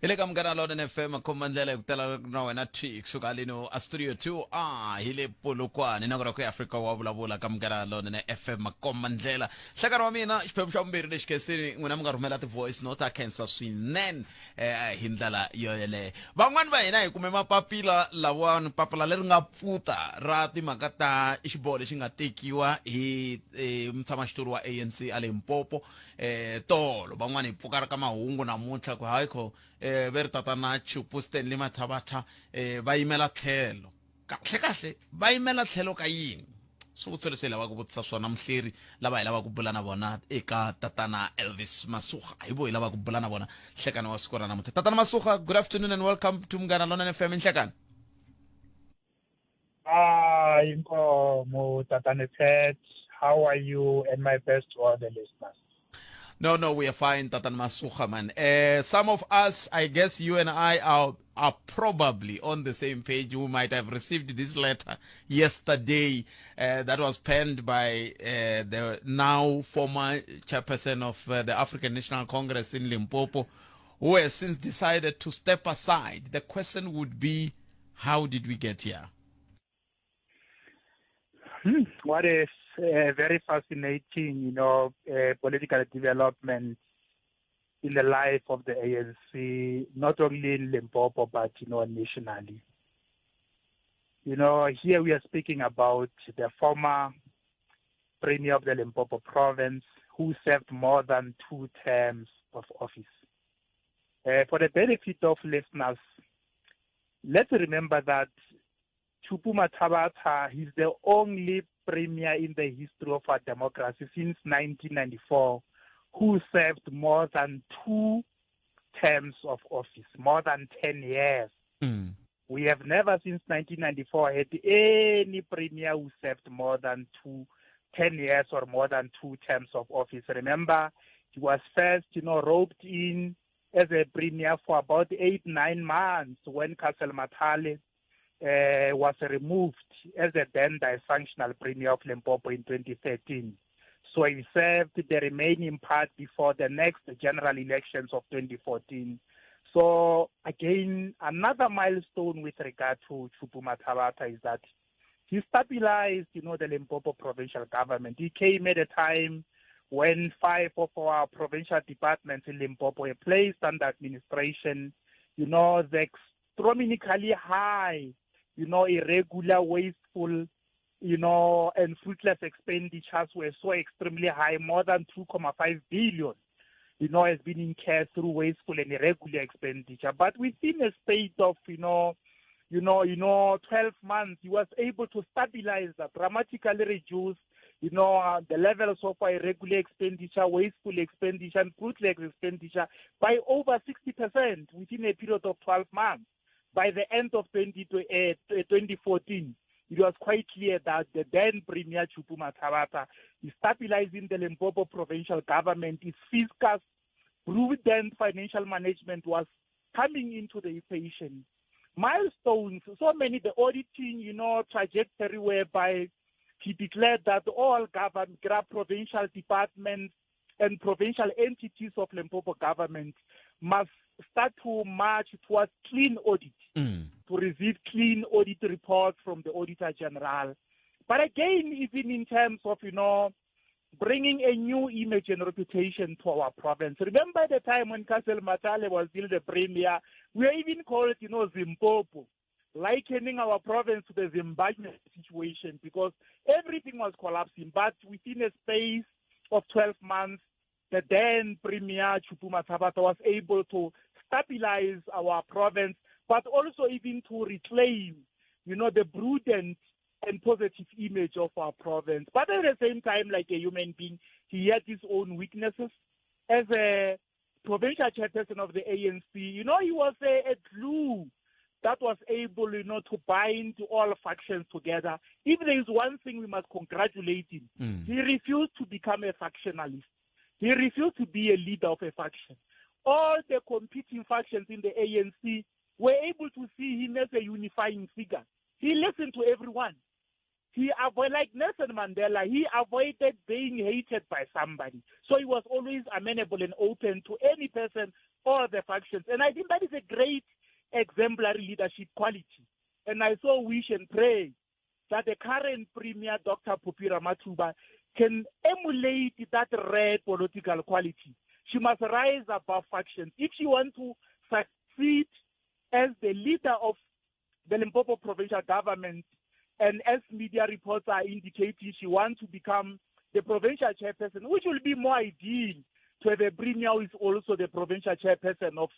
hi le ka munghana lonene fm khoma ndlela hi ku tala na wena t kusuka haleno a studio 2 a hi le polokwane na kona ku ya afrika wa vulavula ka munghana lonene fm makomba ndlela nhlekano wa mina xiphemu xa vumbirhi lexi khensini n'wina mi nga rhumela ti-voice note a khensa swinene eh, hi ndlela yo yeleyo van'wani va hina hi kume mapapila lawani papila leri nga pfuta ra timhaka ta xiboho lexi nga tekiwa hi eh, mutshamaxitulu wa anc a limpopo eh, tolo van'wani hi pfuka ri ka mahungu namuntlha ku hayi kho eh, ve ri tatana chupu stanley mathavatha eh, va yimela tlhelo kahle kahle va yimela tlhelo ka yini swivutiso leswi hi lavaka ku vutisa swona muhleri lava hi lavaka ku bula na vona eka tatana elvis masuga hi vo hi lavaka ku bula na vona nhlekani wa siku ra namuntlha tatana masuga good afternoon and welcome to munghana lonene fm nhlekani Hi, Nkomo, Tatane Pet. How are you? And my best to all the listeners. No, no, we are fine, Tatan Masuha, man. Some of us, I guess you and I are are probably on the same page. We might have received this letter yesterday that was penned by the now former chairperson of the African National Congress in Limpopo, who has since decided to step aside. The question would be, how did we get here? What a very fascinating, you know, political development in the life of the ANC, not only in Limpopo, but, you know, nationally. You know, here we are speaking about the former premier of the Limpopo province who served more than two terms of office. For the benefit of listeners, let's remember that Chupu Mathabatha is the only premier in the history of our democracy since 1994 who served more than two terms of office, more than 10 years. We have never since 1994 had any premier who served more than two, 10 years or more than two terms of office. Remember, he was first, you know, roped in as a premier for about eight, nine months when Castle Mathale was removed as a then dysfunctional premier of Limpopo in 2013. So he served the remaining part before the next general elections of 2014. So again, another milestone with regard to Chupu Mathabatha is that he stabilized, you know, the Limpopo provincial government. He came at a time when five of our provincial departments in Limpopo were placed under administration. You know, the astronomically high, you know, irregular, wasteful, you know, and fruitless expenditures were so extremely high, more than 2.5 billion, you know, has been incurred through wasteful and irregular expenditure. But within a state of, you know, 12 months, he was able to stabilize that, dramatically reduce, you know, the levels of irregular expenditure, wasteful expenditure, and fruitless expenditure by over 60% within a period of 12 months. By the end of 2014, it was quite clear that the then Premier Chupu Mathabatha is stabilizing the Limpopo provincial government. Its fiscal, prudent financial management was coming into the equation. Milestones, so many, the auditing, you know, trajectory whereby he declared that all government, provincial departments and provincial entities of Limpopo government must start to march towards clean audit, to receive clean audit reports from the Auditor General. But again, even in terms of, you know, bringing a new image and reputation to our province. Remember the time when Castle Mathale was still the premier, we were even called, you know, Zimpopo, likening our province to the Zimbabwe situation because everything was collapsing. But within a space of 12 months, the then Premier Chupu Mathabatha was able to stabilize our province, but also even to reclaim, you know, the prudent and positive image of our province. But at the same time, like a human being, he had his own weaknesses. As a provincial chairperson of the ANC, you know, he was a glue that was able, you know, to bind all factions together. If there is one thing we must congratulate him, he refused to become a factionalist. He refused to be a leader of a faction. All the competing factions in the ANC were able to see him as a unifying figure. He listened to everyone. He avoided, like Nelson Mandela, he avoided being hated by somebody. So he was always amenable and open to any person or the factions. And I think that is a great exemplary leadership quality. And I so wish and pray that the current Premier, Dr. Phophi Ramathuba, can emulate that rare political quality. She must rise above factions. If she wants to succeed as the leader of the Limpopo provincial government, and as media reports are indicating, she wants to become the provincial chairperson, which will be more ideal to have a premier who is also the provincial chairperson of,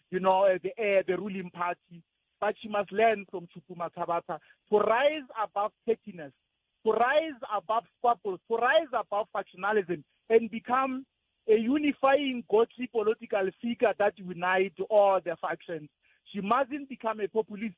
you know, the ruling party. But she must learn from Chupu Mathabatha to rise above pettiness, to rise above squabbles, to rise above factionalism, and become a unifying godly political figure that unites all the factions. She mustn't become a populist,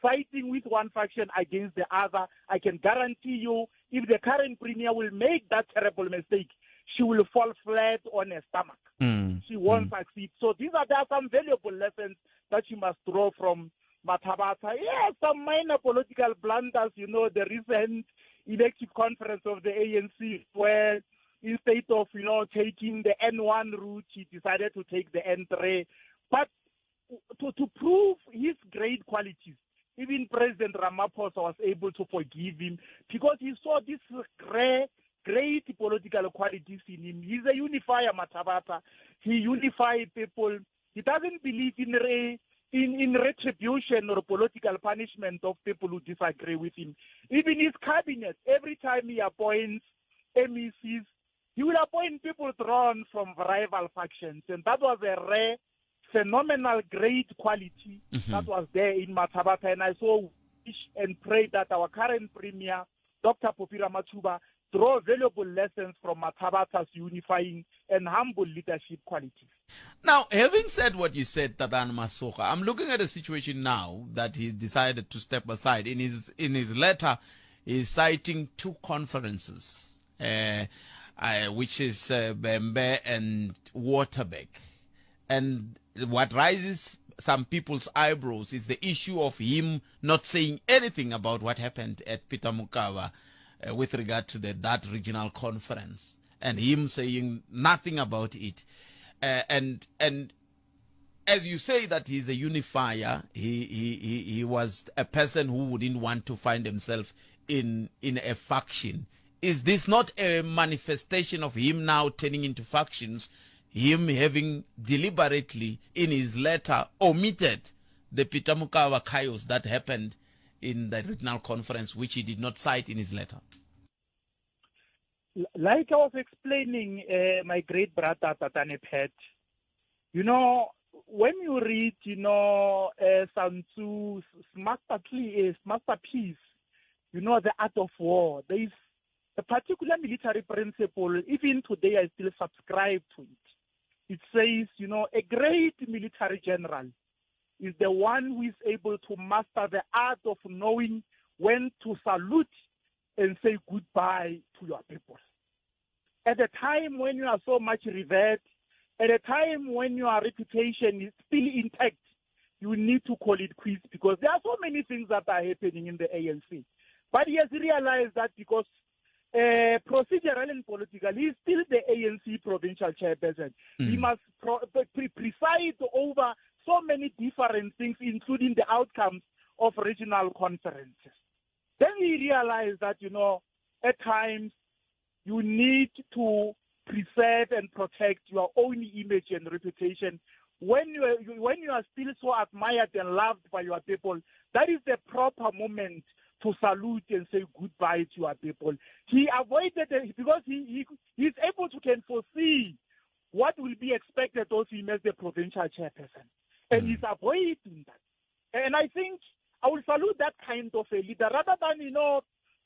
fighting with one faction against the other. I can guarantee you, if the current premier will make that terrible mistake, she will fall flat on her stomach. Mm. She won't succeed. So these are there are some valuable lessons that she must draw from Mathabatha. Yeah, some minor political blunders, you know, the recent elective conference of the ANC where instead of, you know, taking the N1 route, he decided to take the N3. But to, to prove his great qualities, even President Ramaphosa was able to forgive him because he saw this great, great political qualities in him. He's a unifier, Mathabatha. He unifies people. He doesn't believe in re, in, in retribution or political punishment of people who disagree with him. Even his cabinet, every time he appoints MECs, he will appoint people drawn from rival factions. And that was a rare, phenomenal, great quality Mm-hmm. that was there in Mathabatha. And I so wish and pray that our current premier, Dr. Phophi Ramathuba, draw valuable lessons from Mathabatha's unifying and humble leadership qualities. Now, having said what you said, Tatan Masoga, I'm looking at a situation now that he decided to step aside. In his in his letter, he's citing two conferences, which is Bembe and Waterberg. And what raises some people's eyebrows is the issue of him not saying anything about what happened at Peter Mokaba with regard to the, that regional conference, and him saying nothing about it. And and as you say that he's a unifier, he, he, he, he was a person who wouldn't want to find himself in, in a faction. Is this not a manifestation of him now turning into factions, him having deliberately in his letter omitted the Peter Mokaba chaos that happened in the regional conference, which he did not cite in his letter? Like I was explaining, my great brother Tatane Pet, you know, when you read, you know, Sun Tzu's masterpiece, you know, The Art of War, there is a particular military principle, even today I still subscribe to it. It says, you know, a great military general is the one who is able to master the art of knowing when to salute and say goodbye to your people. At a time when you are so much revered, at a time when your reputation is still intact, you need to call it quits because there are so many things that are happening in the ANC. But he has realized that because procedural and political, he's still the ANC provincial chairperson. He must preside over so many different things, including the outcomes of regional conferences. Then he realized that, you know, at times you need to preserve and protect your own image and reputation. When you are, when you are still so admired and loved by your people, that is the proper moment to salute and say goodbye to your people. He avoided it because he, he, he's able to can foresee what will be expected of him as the provincial chairperson. And he's avoiding that. And I think I will salute that kind of a leader rather than, you know,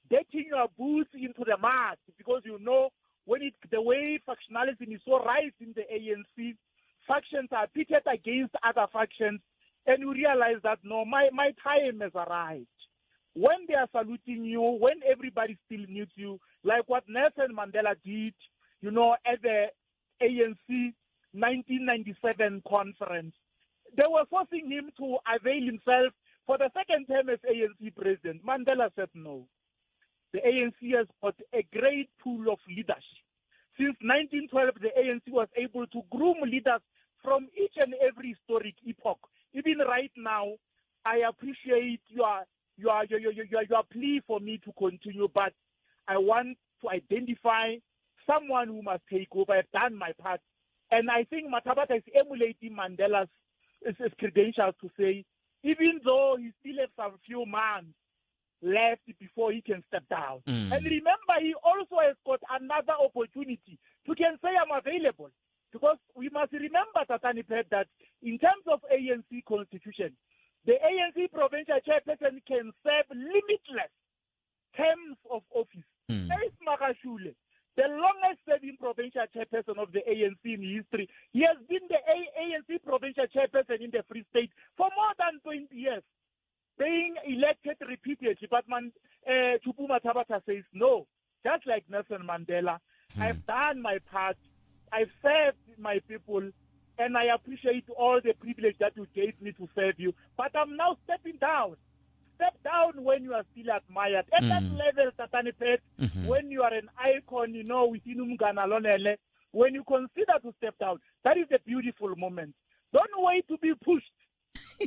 getting your boots into the mud because you know when it the way factionalism is so rife in the ANC, factions are pitted against other factions, and you realize that no, my, my time has arrived. When they are saluting you, when everybody still needs you, like what Nelson Mandela did, you know, at the ANC 1997 conference, they were forcing him to avail himself for the second term as ANC president. Mandela said no. The ANC has got a great pool of leadership. Since 1912, the ANC was able to groom leaders from each and every historic epoch. Even right now, I appreciate your your your your your, your plea for me to continue, but I want to identify someone who must take over. I've done my part. And I think Mathabatha is emulating Mandela's his credentials to say, even though he still has some few months left before he can step down. And remember, he also has got another opportunity to can say, I'm available. Because we must remember, Tatani Pet, that in terms of ANC constitution, the ANC provincial chairperson can serve limitless terms of office. Ace Magashule, the longest serving provincial chairperson of the ANC in history, he has been the ANC provincial chairperson in the Free State for more than 20 years, being elected repeatedly. But man, Chupuma Tabata says no. Just like Nelson Mandela, I've done my part. I've served my people, and I appreciate all the privilege that you gave me to serve you. But I'm now stepping down. Step down when you are still admired. At that level, Tatani Pet, when you are an icon, you know, within Umgana Lonele, when you consider to step down, that is a beautiful moment. Don't wait to be pushed.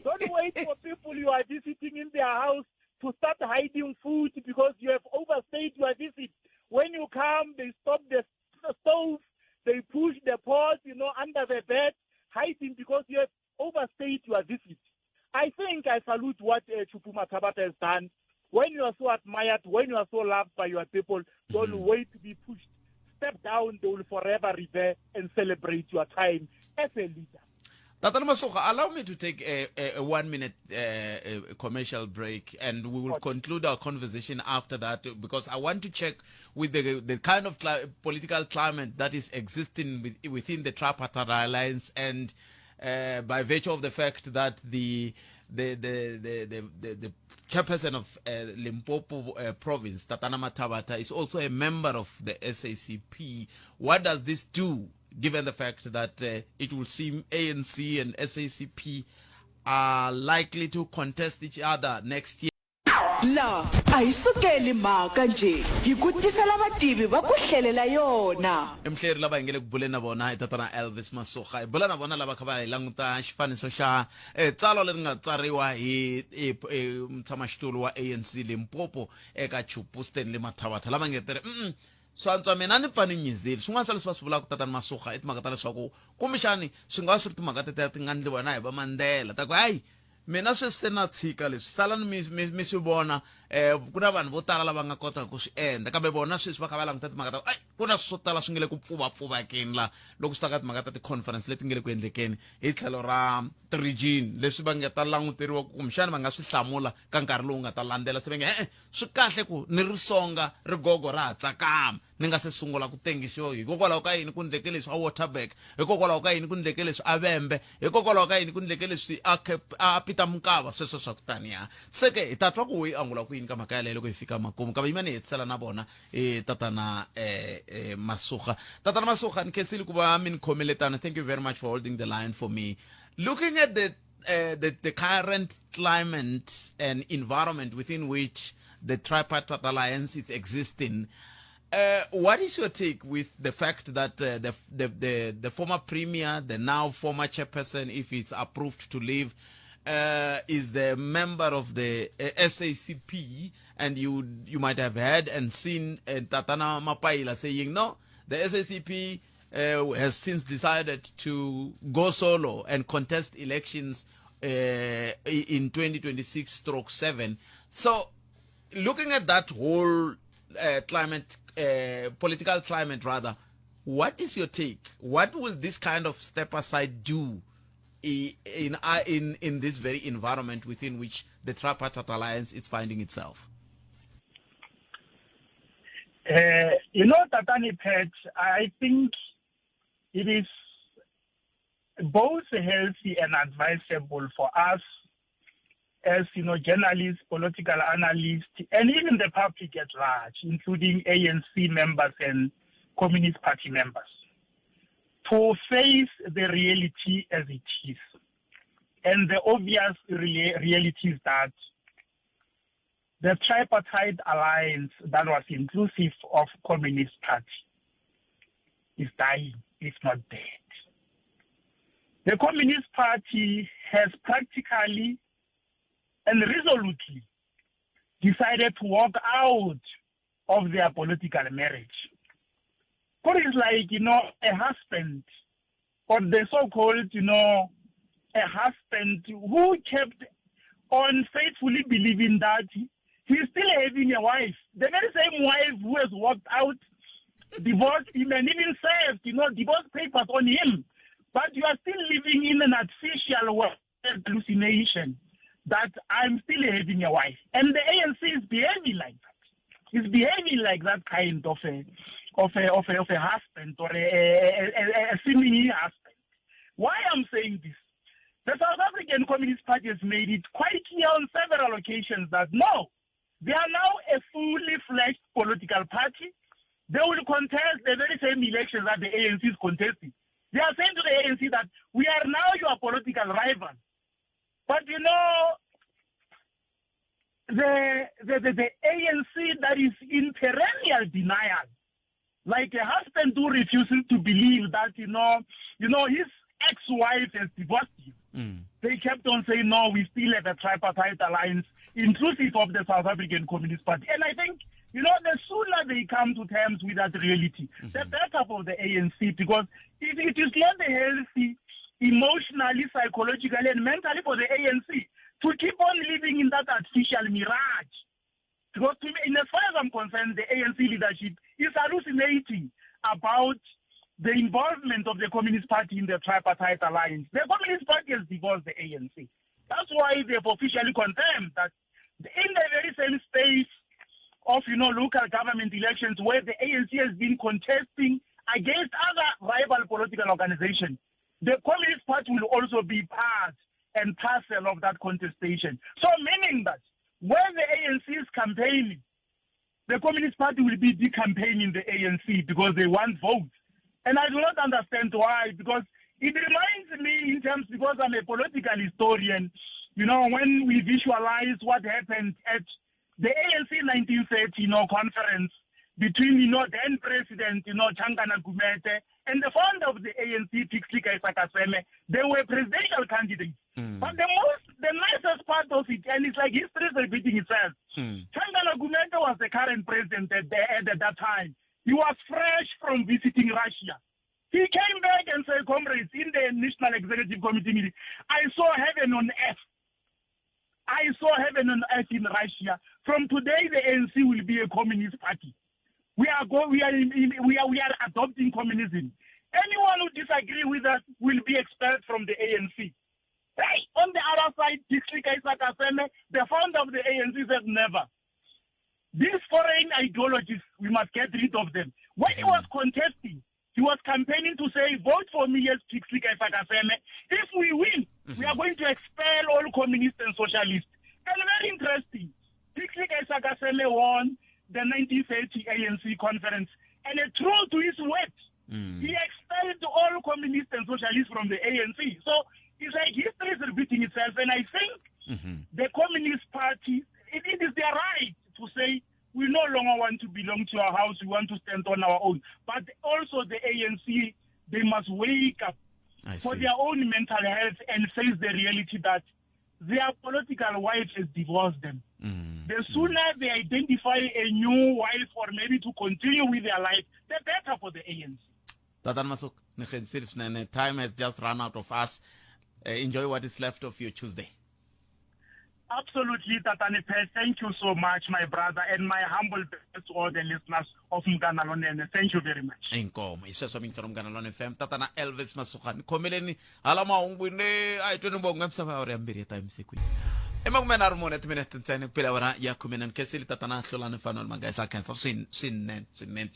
Don't wait for people you are visiting in their house to start hiding food because you have overstayed your visit. When you come, they stop the stove, they push the pot, you know, under the bed, hiding because you have overstayed your visit. I think I salute what Chupuma Mathabatha has done. When you are so admired, when you are so loved by your people, don't wait to be pushed. Step down, they will forever revere and celebrate your time as a leader. Tatana Masoga, allow me to take a, a, a one minute commercial break and we will conclude our conversation after that because I want to check with the, the kind of cli political climate that is existing with, within the tripartite alliance and uh, by virtue of the fact that the the the the the, the, the chairperson of uh, Limpopo uh, province, Tatana Mathabatha, is also a member of the SACP. What does this do given the fact that uh, it will seem ANC and SACP are likely to contest each other next year. La a hi sukeli mhaka njhe, hi ku tisela vativi va ku hlelela yona. I muhleri lava hi nge le ku buleni na vona i tatana Elvis Masoga. Hi bula na vona lava kha va hi languta xifaniso xa eh, tsalwa leri nga tsariwa hi eh, mutshamaxitulu wa ANC Limpopo eka Chupu Stanley Mathabatha lava nge tirhi mm swa antswa mina ni pfa ni nyizile swin'wana swa leswi va swi vulaka tatani Masoga i timhaka ta leswaku kumbexani swi nga va swi ri timhaka tetiya ti nga ndliwa na hi va Mandela ta ku hayi mina sweswi se na tshika leswi salani mi mi mi swi vona um ku na vanhu vo tala lava nga kotaka ku swi endla kambe vona sweswi va kha va languta timhaka ta ku ai ku na swo tala swi nge le ku pfuvapfuvakeni la loko swi ta ka timhaka ta ti-conference leti nge le ku endlekeni hi tlhelo ra ti-region leswi va nga ta languteriwa ku kumbexani va nga swi hlamula ka nkarhi lowu nga ta landzela se va nge e-e swi kahle ku ni ri songa rigogo ra ha tsakama ni nga se sungula ku tengisiwa hikokwalaho ka yini ku ndleke leswi a Waterberg hikokwalaho ka yini ku ndleke leswi a Vhembe hikokwalaho ka yini ku ndleke leswi a a Peter Mokaba sweswo swa ku taniya se ke hi ta twa ku yi angula ku yini ka mhaka yaleyo loko hi fika makumu kambe yimani hi hetisela na vona e tatana eh, Masoga tatana Masoga ni khensile ku va mi ni khomile tano thank you very much for holding the line for me looking at the the, the current climate and environment within which the tripartite alliance is existing. Uh, what is your take with the fact that uh, the, the, the, the former premier, the now former chairperson, if it's approved to leave, uh, is the member of the uh, SACP, and you you might have heard and seen uh, Tatana Mapaila saying, no, the SACP uh, has since decided to go solo and contest elections uh, in 2026/7. So, looking at that whole uh, climate, uh, political climate rather, what is your take? What will this kind of step aside do in in in this very environment within which the tripartite alliance is finding itself? You know, Tatani Pet, I think it is both healthy and advisable for us as you know, journalists, political analysts, and even the public at large, including ANC members and Communist Party members, to face the reality as it is. And the obvious reality is that the tripartite alliance that was inclusive of Communist Party is dying, if not dead. The Communist Party has practically and resolutely decided to walk out of their political marriage. What is like, you know, a husband or the so-called, you know, a husband who kept on faithfully believing that he's still having a wife, the very same wife who has walked out, divorced him, and even served, you know, divorce papers on him. But you are still living in an artificial world hallucination that I'm still having a wife. And the ANC is behaving like that. It's behaving like that kind of a of a of a, of a husband or a, a, a, a seemingly husband. Why I'm saying this? The South African Communist Party has made it quite clear on several occasions that no, they are now a fully fledged political party. They will contest the very same elections that the ANC is contesting. They are saying to the ANC that we are now your political rival. But you know, the, the, the, the ANC that is in perennial denial, like a husband who refuses to believe that, you know, you know, his ex-wife has divorced him. Mm. They kept on saying, no, we still have a tripartite alliance, inclusive of the South African Communist Party. And I think, you know, the sooner they come to terms with that reality, mm-hmm. the better for the ANC, because it, it is not healthy emotionally, psychologically, and mentally for the ANC to keep on living in that artificial mirage. Because to me, in as far as I'm concerned, the ANC leadership is hallucinating about the involvement of the Communist Party in the tripartite alliance. The Communist Party has divorced the ANC. That's why they've officially confirmed that in the very same space of, you know, local government elections where the ANC has been contesting against other rival political organizations, the Communist Party will also be part and parcel of that contestation. So meaning that when the ANC is campaigning, the Communist Party will be decampaigning the ANC because they want votes. And I do not understand why, because it reminds me in terms, because I'm a political historian, you know, when we visualize what happened at the ANC 1930, you know, conference between, you know, then president, you know, Changana Gumete and the founder of the ANC, Pixley ka Isaka Seme, they were presidential candidates. Mm. But the most, the nicest part of it, and it's like history is repeating itself. Mm. Changana Gumete was the current president at, the, at that time. He was fresh from visiting Russia. He came back and said, comrades, in the National Executive Committee meeting, I saw heaven on earth. I saw heaven on earth in Russia. From today, the ANC will be a communist party. We are go, we are in, in, we are we are adopting communism. Anyone who disagree with us will be expelled from the ANC. Hey, on the other side, Pixley ka Isaka Seme, the founder of the ANC, said never. These foreign ideologies, we must get rid of them. When he was contesting, he was campaigning to say, vote for me as Pixley ka Isaka Seme. If we win, mm-hmm. we are going to expel all communists and socialists. And very interesting, Pixley ka Isaka Seme won the 1930 ANC conference. And true to his word, mm. he expelled all communists and socialists from the ANC. So it's like history is repeating itself. And I think mm-hmm. the Communist Party, it, it is their right to say, we no longer want to belong to our house, we want to stand on our own. But also the ANC, they must wake up for their own mental health and face the reality that their political wife has divorced them. Mm. The sooner mm. they identify a new wife or maybe to continue with their life, the better for the ANC. Tatan Masuk, time has just run out of us. Uh, enjoy what is left of your Tuesday. Absolutely, Tatane Thank you so much, my brother, and my humble best to all the listeners of Munghana Lonene. Thank you very much. Inkomo, hi sweswo mingiselo Munghana Lonene FM. Tatana Elvis Masuka, ni khomeleni hala mahungwini a hi tweni mbongo ya misava ya awara ya mbirhi ya ta emisikwini. I makume nharhu mune timinete ntsena ku pela awara ya khume na nkhensile tatana Hlulani Fanuel Magaisa khensa swinene swinene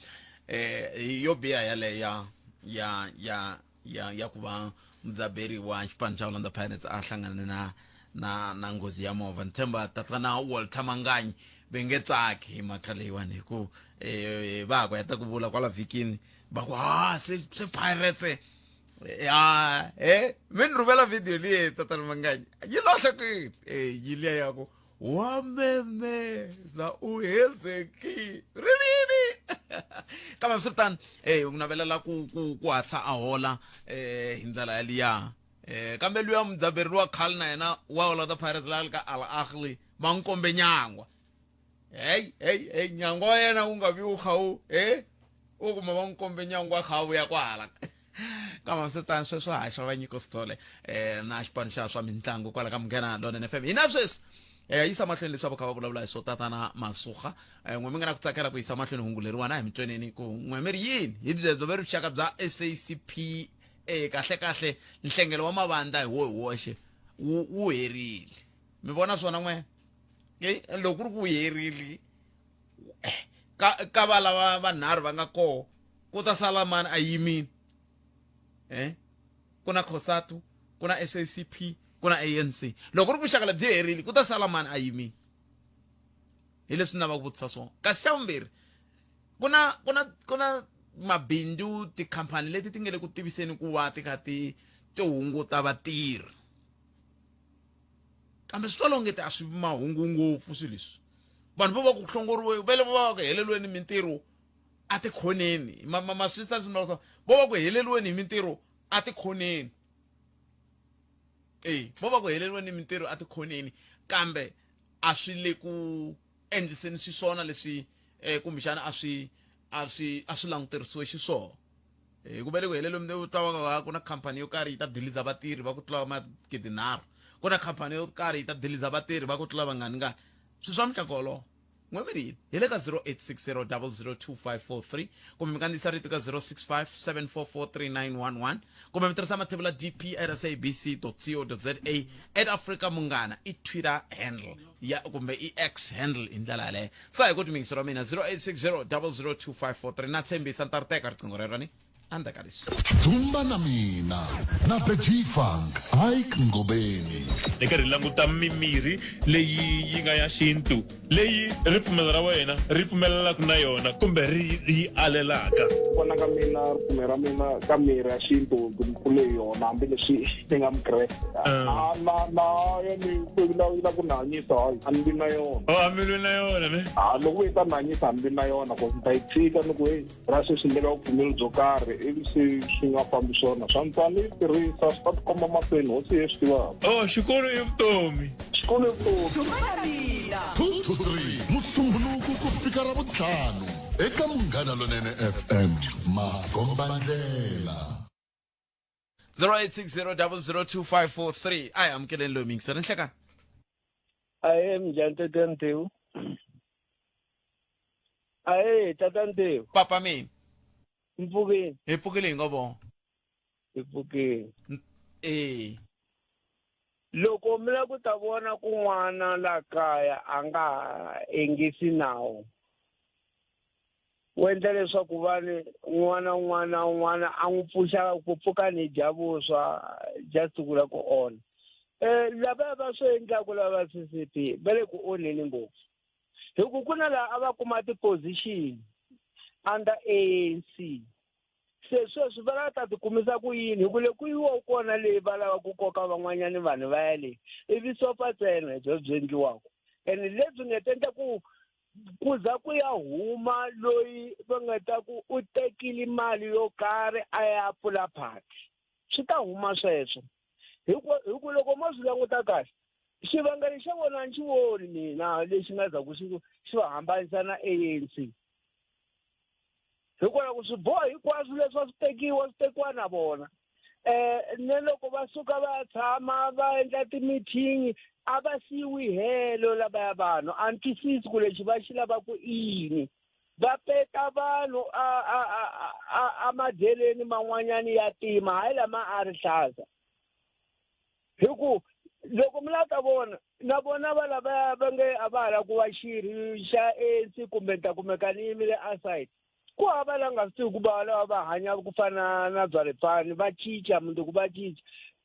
eh yo biha yaleyo ya ya ya ya ya ku va mudzaberi wa xipano xa Orlando Pirates a hlangane na na na nghozi ya movha ni tshemba tatana Walter Manganyi ve nge tsaki hi mhaka leyiwani hi ku eh, va ha ku heta ku vula kwala vhikini va ku ha se se Pirates ya eh mi ni rhumela video liye tatana Manganyi yi lohla kwini eh yi liya ya ku wamemeza uhezeki rilini kambe hambiswiritano eh u navelela ku ku ku hatla a hola eh hi ndlela yaliya eh kambe luya mudzaberi luwa khale na yena wa Orlando Pirates la ka Al Ahly va n'wi kombe nyangwa hey hey hey nyangwa wa yena wu nga vi wu kha wu eh u kuma va n'wi kombe nyangwa kha vuya kwahala kambe hambiswiritano sweswo ha xava nyiko sithole eh na xipano xa swa mitlangu kwala ka munghana lonene fm hina sweswi eh yisa mahlweni leswi va kha va vulavula hi swo tatana masuga eh n'we mi nga na ku tsakela ku yisa mahlweni hungu leriwana hi mitsweneni ku n'we mi ri yini hi byebyo ve ri vuxaka bya SACP eh kahle kahle nhlengelo wa mavandla hi wo hi woxe wu wu herile mi vona swona n'we eh loko ku ri ku herile eh, ka ka va lava vanharhu va nga koho ku ta sala mani a yimile eh ku na cosatu ku na sacp ku na anc loko ri vuxaka lebyi herile ku ta sala mani a yimile hi leswi ni lavaka ku vutisa swona kasi xa vumbirhi Ku na ku na ku na mabindzu tikhampani leti ti nga le ku tiviseni ku va ti kha ti ti hunguta vatirhi kambe swi twala ongeti a swi mahungu ngopfu swilo leswi vanhu vo va ku hlongoriwe va le va va ku heleriweni mintirho a tikhoneni ma ma ma swi swi vo va ku heleriweni hi mintirho a tikhoneni e vo va ku heleriweni hi mintirho a tikhoneni kambe a swi le ku endliseni xiswona leswi eh, kumbexana a swi a swi a swi languterisiwe xiswona hi ku va le ku helelweni u twa va ku na khampani yo karhi yi ta diliza vatirhi va ku tlula magidinharhu ku na khampani yo karhi yi ta diliza vatirhi va ku tlula vangani ngani swilo swa muxaka wolowo n'we hi le ka 0860 002543 kumbe mi kandziyisa rito ka 065 744 3911 kumbe mi tirhisa mathebula dp at sabc co za at africa munghana i twitter handle ya kumbe i x handle hi ndlela yaleyo sa hi ku timingisi ra mina 0860 002543 na tshembisa ni ta ri teka riqingho rero ni endzhaku ka leswi Dzumba na mina na The G-Funk Ike Ngobeni. Hi karhi hi languta mimirhi leyi yi nga ya xintu leyi ripfumelo ra wena ri pfumelelaka na yona kumbe ri yi alelaka. Ku vona ka mina ripfumelo ra mina ka mirhi ya xintu ni kule hi yona hambileswi ni nga mukreste a na na ya ni la yi la ku ni hanyisa hayi a ni lwi na yona Oh, a mi lwi na yona ne a loko yi ta ni hanyisa a ni lwi na yona ku ni ta yi tshika ni ku heyi ra sweswi ni le ka vupfumeri byo karhi ivi swi swi nga fambi swona swa ntswa ni yi tirhisa swi ta tikomba mahlweni hosi yi swi tivaka oh xikolo i vutomi xikolo i vutomi 2 to 3 musumbhunuku ku fika ra vutlhanu eka munghana lonene fm makombandlela 0860002543 a hi amukeleni loyi mingiseri nhlekani Ahee minjhani tata Ntewu? Ahee tata Ntewu. Papa mina. Mpfukeni. Hi pfukile hi ngo vona. Hi pfukile. Eh. Loko mi lava ku ta vona ku n'wana la kaya a nga engisi nawu wu endla leswaku va ni n'wana un'wana na un'wana a n'wi pfuxa ku pfuka ni dya vuswa just ku la ku onha um lavaya va swi endlaku lava C_C_P va le ku onheni ngopfu hi ku ku na laha a va kuma ti-position under A_N_C se sweswi va lava ta ti kumisa ku yini hi ku le ku yiwa kona leyi va lava ku koka van'wanyani vanhu va ya le ivi sofa ntsena byo byi endliwaka and lebyi nga ta endla ku ku za ku ya huma loyi va nga ta ku u tekile mali yo karhi a ya pfula phati swi ta huma sweswo hi ku loko mo swi languta kahle xivangelo xa vona a ni xi voni mina lexi nga za ku xi xi va hambanisa na A_N_C hikwalaho ku swiboho hinkwaswo leswi a swi tekiwa swi tekiwa na vona eh ne loko va suka va tshama va endla ti-meeting a va siyiwi helo lavaya vanhu a ni twisisi ku lexi va xi lavaka i yini va peta vanhu a a a a a madyeleni man'wanyani ya tima hayi lama a ri hlaza hi ku loko mi lava ta vona na vona va lavaya va nge a va ha lava ku va xirho xa ANC kumbe ni ta kumeka ni yimile aside ku hava la nga swi tivi ku va lava va hanya ku fana na byaripfani va cinca mundzuku va cinca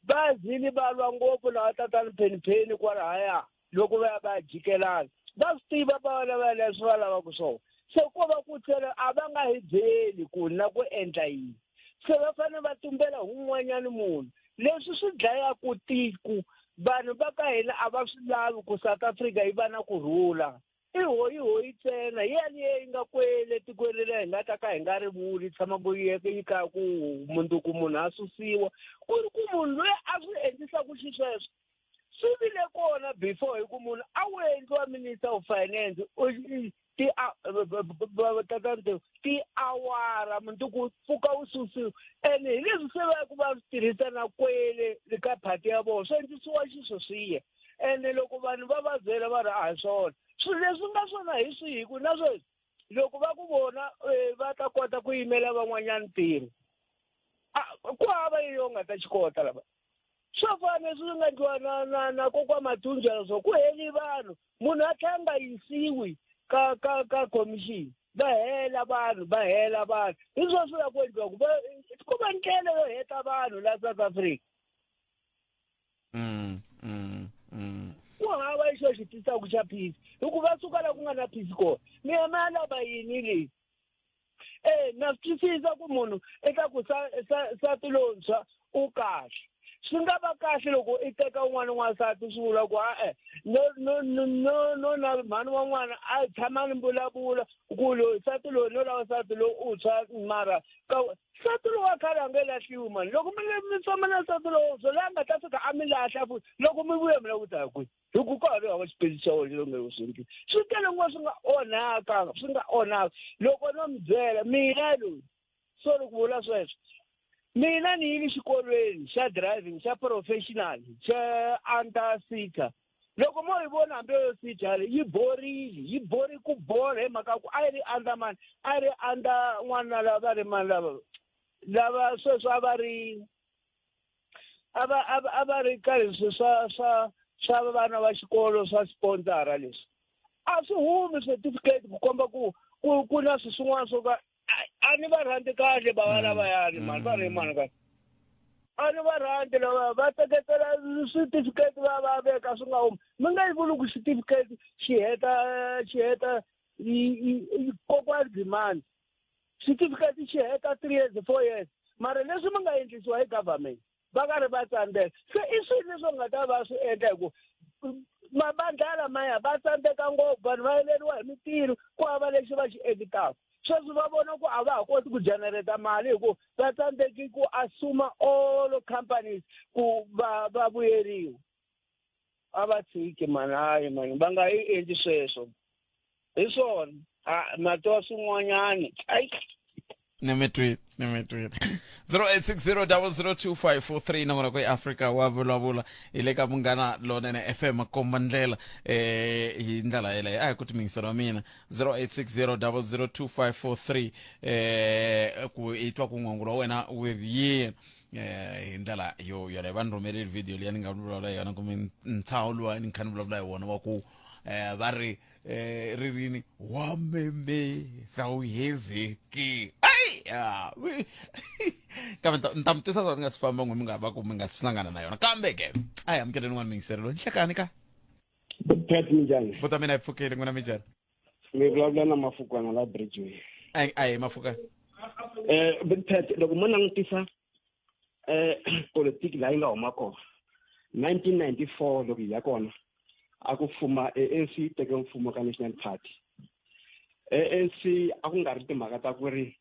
va zile va lwa ngopfu lava tatani phenipheni kwalahaya loko va ya va ya jikelana va swi tiva va lava leswi va lavaka swona se ko va ku tsela a va nga hi byeli ku na ku endla yini se va fanele va tumbela un'wanyana munhu leswi swi dlayaka tiko vanhu va ka hina a va swi lavi ku South Africa yi va na ku rhula i hoyihoyi ntsena hi yaliye yi nga kwele tikweni leri hi nga ta ka hi nga ri vuli tshama ku yi ka ku mundzuku munhu a susiwa ku ri ku munhu loyi a swi endlisaku xisweswo swi vile kona before hi ku munhu a wu endliwa minister of finance ti tatante tiawara mundzuku pfuka wu susiwa ene hi leswi se va ku va swi tirhisa na kwele ka phati ya vona swi endlisiwa xisweswiya ene loko vanhu va va byela va ri a hi swona swilo leswi nga swona hi swihi ku na sweswi loko va ku vona eh, va ta kota ku yimela van'wanyana ntirho ku hava yini yo nga ta xi kota lava swo fana leswi swi nga endliwa na na na kokwa mathunjela swo ku heli vanhu munhu a tlhela a nga yisiwi ka ka ka commission va hela vanhu va hela vanhu hi swona swi la ku endliwa ku ku va ndlela yo heta vanhu la South Africa mm, mm, mm. ku hava xo xi tisaka xa peace hikuva suka la ku nga na peace kona mi ya mi ya lava yini leyi E na swi twisisa ku munhu eka ku nsati lontshwa u kahle swi nga va kahle loko i teka un'wana n'wansati swi vula ku a-e no no no no no na mhani wa n'wana a tshama ni vulavula ku loyi nsati loyi no lava nsati lowu u tshwa mara ka nsati lowu wa khale a nge lahliwi mani loko mi mi tshama na nsati lowuntshwa loyi a nga ta fika a mi lahla futhi loko mi vuya mi lava ku ta ya kwihi hi ku ka ha ri hava xipedi xa wena lexi nge swi endli swi tele ngopfu swi nga onhaka swi nga onhaka loko no mi byela mina loyi sorry ku vula sweswo mina ni yile xikolweni xa driving xa professional xa antasita loko mo yi vona hambi yo sijale yi borile yi bori ku bora hi mhaka ku a yi ri under mani a yi ri under n'wana lava va ri mani lava lava sweswi a va ri a va a va a va ri ka leswi swa swa swa vana va xikolo swa sponsora leswi a swi humi certificate ku komba ku ku ku na swilo swin'wana swo ka a ni va rhandzi kahle bava lavayani mani va ri mani kahle a ni va rhandzi lava va teketela switifiketi va va veka swi nga humi mi nga yi vuli ku xitifiketi xi heta xi heta kokwani demand xitifiketi xi heta 3 years 4 years mara leswi mi nga endlisiwa hi government va karhi va tsandzeka se i swilo leswi nga ta va swi endla hi ku mabandla lamaya va tsandzeka ngopfu vanhu va heleriwa hi mintirho ku hava lexi va xi endlaka sweswi va vona ku a va ha koti ku generate mali hi ku va tsandzeki ku assume all companies ku va va vuyeriwa a va tshiki mani hayi mani va nga yi endli sweswo hi swona a ma twa swin'wanyani ayi ni mi twile ni mi twile 0860002543 nomoro ku Afrika wa vulavula hi le ka munghana lonene FM komba ndlela eh hi ndlela yeleyo a hi ku timingiselo wa mina 0860002543 eh ku i twa ku n'wangulo wa wena wu ri yini eh hi ndlela yo yoleyo va ni rhumeleli video liya ni nga vulavula hi yona kumbe ntshaho luwa ni kha ni vulavula hi wona wa ku eh va ri eh ririni wa memesa wu hezeki ai ya kambe ni ta mi twisa swa ni nga si famba n'we mi nga va ku mi nga si hlangana na yona kambe ke a hi amukeleni n'wana mingiselo loyi nhlekani ka Pat minjhani? Buta mina hi pfukile n'wina minjhani? Mi vulavula na Mafukwana la Bridgeway. A a hi Mafukwana. Eh Big Pat loko mo langutisa eh politiki laha yi nga huma kona 1994 loko hi ya kona a ku fuma ANC yi teke mfumo ka National Party. ANC a ku nga ri timhaka ta ku ri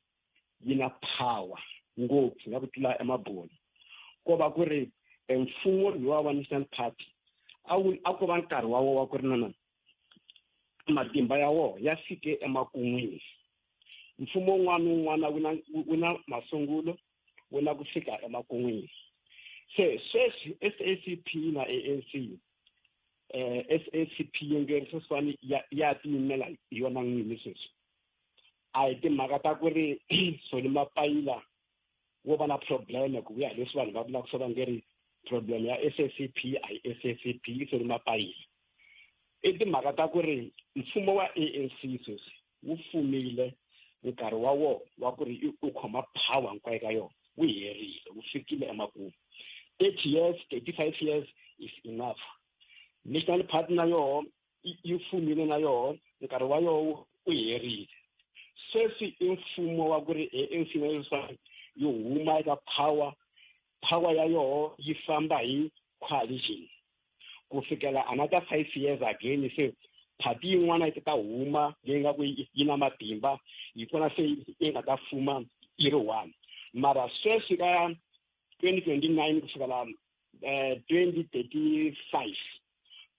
yi na power ngopfu ya ku tlula emaboni ko va ku ri mfumo luwa wa National Party a wu a ko va nkarhi wa wo wa ku ri na matimba ya wona ya fike emakun'wini mfumo wun'wana ni wun'wana wu na wu na masungulo wu na ku fika emakun'wini se sweswi SACP na ANC eh SACP yi nge sweswiwani ya ya tiyimela hi yona n'wini sweswi a hi timhaka ta ku ri Solly Mapaila wo va na problem ku vuya hi leswi vanhu va vulaka swo va nge ri problem ya SACP a hi SACP i Solly Mapaila i timhaka ta ku ri mfumo wa ANC sweswi wu fumile nkarhi wa wona wa ku ri u khoma power hinkwayo ka yona wu herile wu fikile emakumu 30 years 35 years is enough National Party na yoho yi fumile na yoho nkarhi wa yoho wu herile sweswi i mfumo wa ku ri ANC na leswaku yi huma eka power power ya yoho yi famba hi coalition ku fikela another 5 years again se party yin'wana yi ta huma leyi nga ku yi na matimba hi kona se yi nga ta fuma yi ri one mara sweswi ka 2029 ku fikela 2035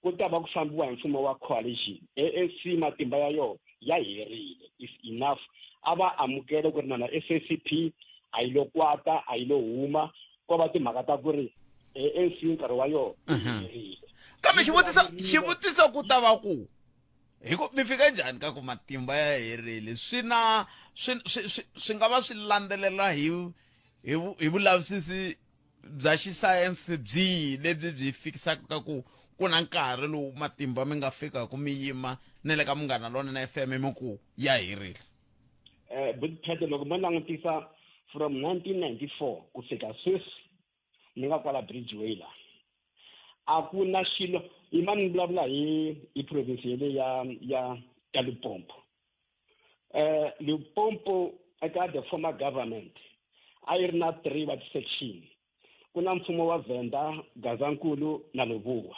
ku ta va ku fambiwa hi mfumo wa coalition ANC matimba ya yona ya herile is enough a va amukele ku ri na na SACP a yi lo kwata a yi lo huma ko va timhaka ta ku ri ANC nkarhi wa yona herile kambe xivutiso xivutiso ku ta va ku hi ku mi fika njhani ka ku matimba ya herile swi na swi swi swi nga va swi landzelela hi hi hi vulavisisi bya xisayense byihi lebyi byi fikisaka ka ku ku na nkarhi lowu matimba mi nga fikaka mi yima na le ka munghana lonene FM mi ku ya herile eh Butphete loko mo langutisa from 1994 ku fika sweswi ni nga kwala Bridgeway la a ku na xilo yima ni vulavula hi hi province yele ya ya ya Limpopo eh Limpopo eka the former government a yi ri na three wa ti-section ku na mfumo wa Venda Gazankulu na Lebowa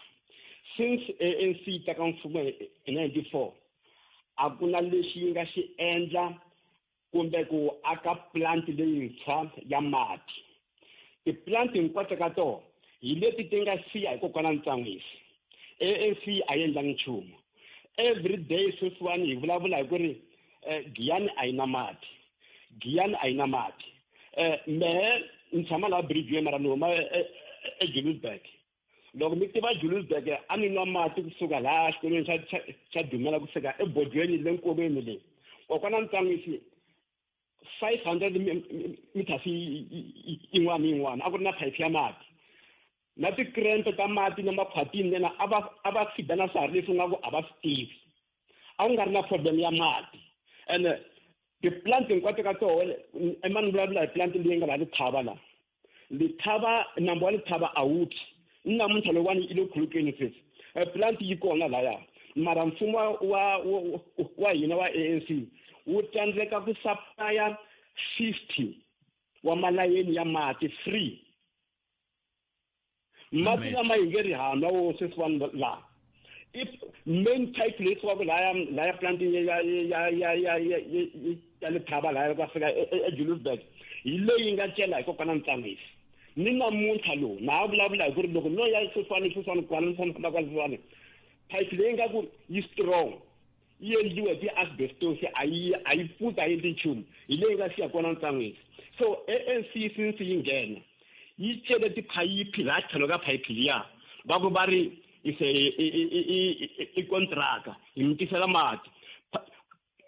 since ANC yi teka mfumo hi 94 a ku na lexi yi nga xi endla kumbe ku aka plant leyintshwa ya mati ti-plant hinkwato ka tona hi leti ti nga siya hi kokwana Ntsan'wisi ANC a yi endlangi nchumu every day sweswiwani hi vulavula hi ku ri eh, Giyani a yi na mati Giyani a yi na mati eh, mehe ni tshama laha Bridgeway mara ni huma eJuliusburg loko mi tiva Juliusburg a ni nwa mati kusuka laha xikolweni xa xa xa Dumela ku fika ebodweni le nkoveni le kokwana Ntsan'wisi 500 meters yin'wana ni yin'wana a ku ri na phayiphi ya mati na tikrempe ta mati na makhwatini lena a va a va fida na swiharhi leswi nga ku a va swi tivi a ku nga ri na problem ya mati ene ti-plant hinkwato ka toho ema ni vulavula hi plant leyi nga laha Lethaba laha Lethaba nambu wa Lethaba a wu tshwi ni namuntlha lowuwani yi le ku khulukeni sweswi eh, plant yi kona laya mara mfumo wa wa wa hina wa ANC wu tsandzeka ku supplya 50 wa malayeni ya mati free mati lama hi nge ri hanwa wo sweswiwani laha if main pipe leyi sukaka laya laya plantini ya ya ya ya ya ya Lethaba laya ka fika eJuliusburg hi leyi nga cela hi kokwana Ntsan'wisi ni namuntlha lowu na ha vulavula hi ku ri loko no ya sweswiwani sweswiwani kwala ni famba kwala sweswiwani pipe leyi nga ku yi strong yi endliwe hi ti-asbestos a yi a yi pfuti a yi endli nchumu hi leyi nga siya kona Ntsan'wisi so ANC since yi nghena yi cele tiphayiphi laha tlhelo ka phayiphi liya va ku va ri ise i kontraka hi mi tisela mati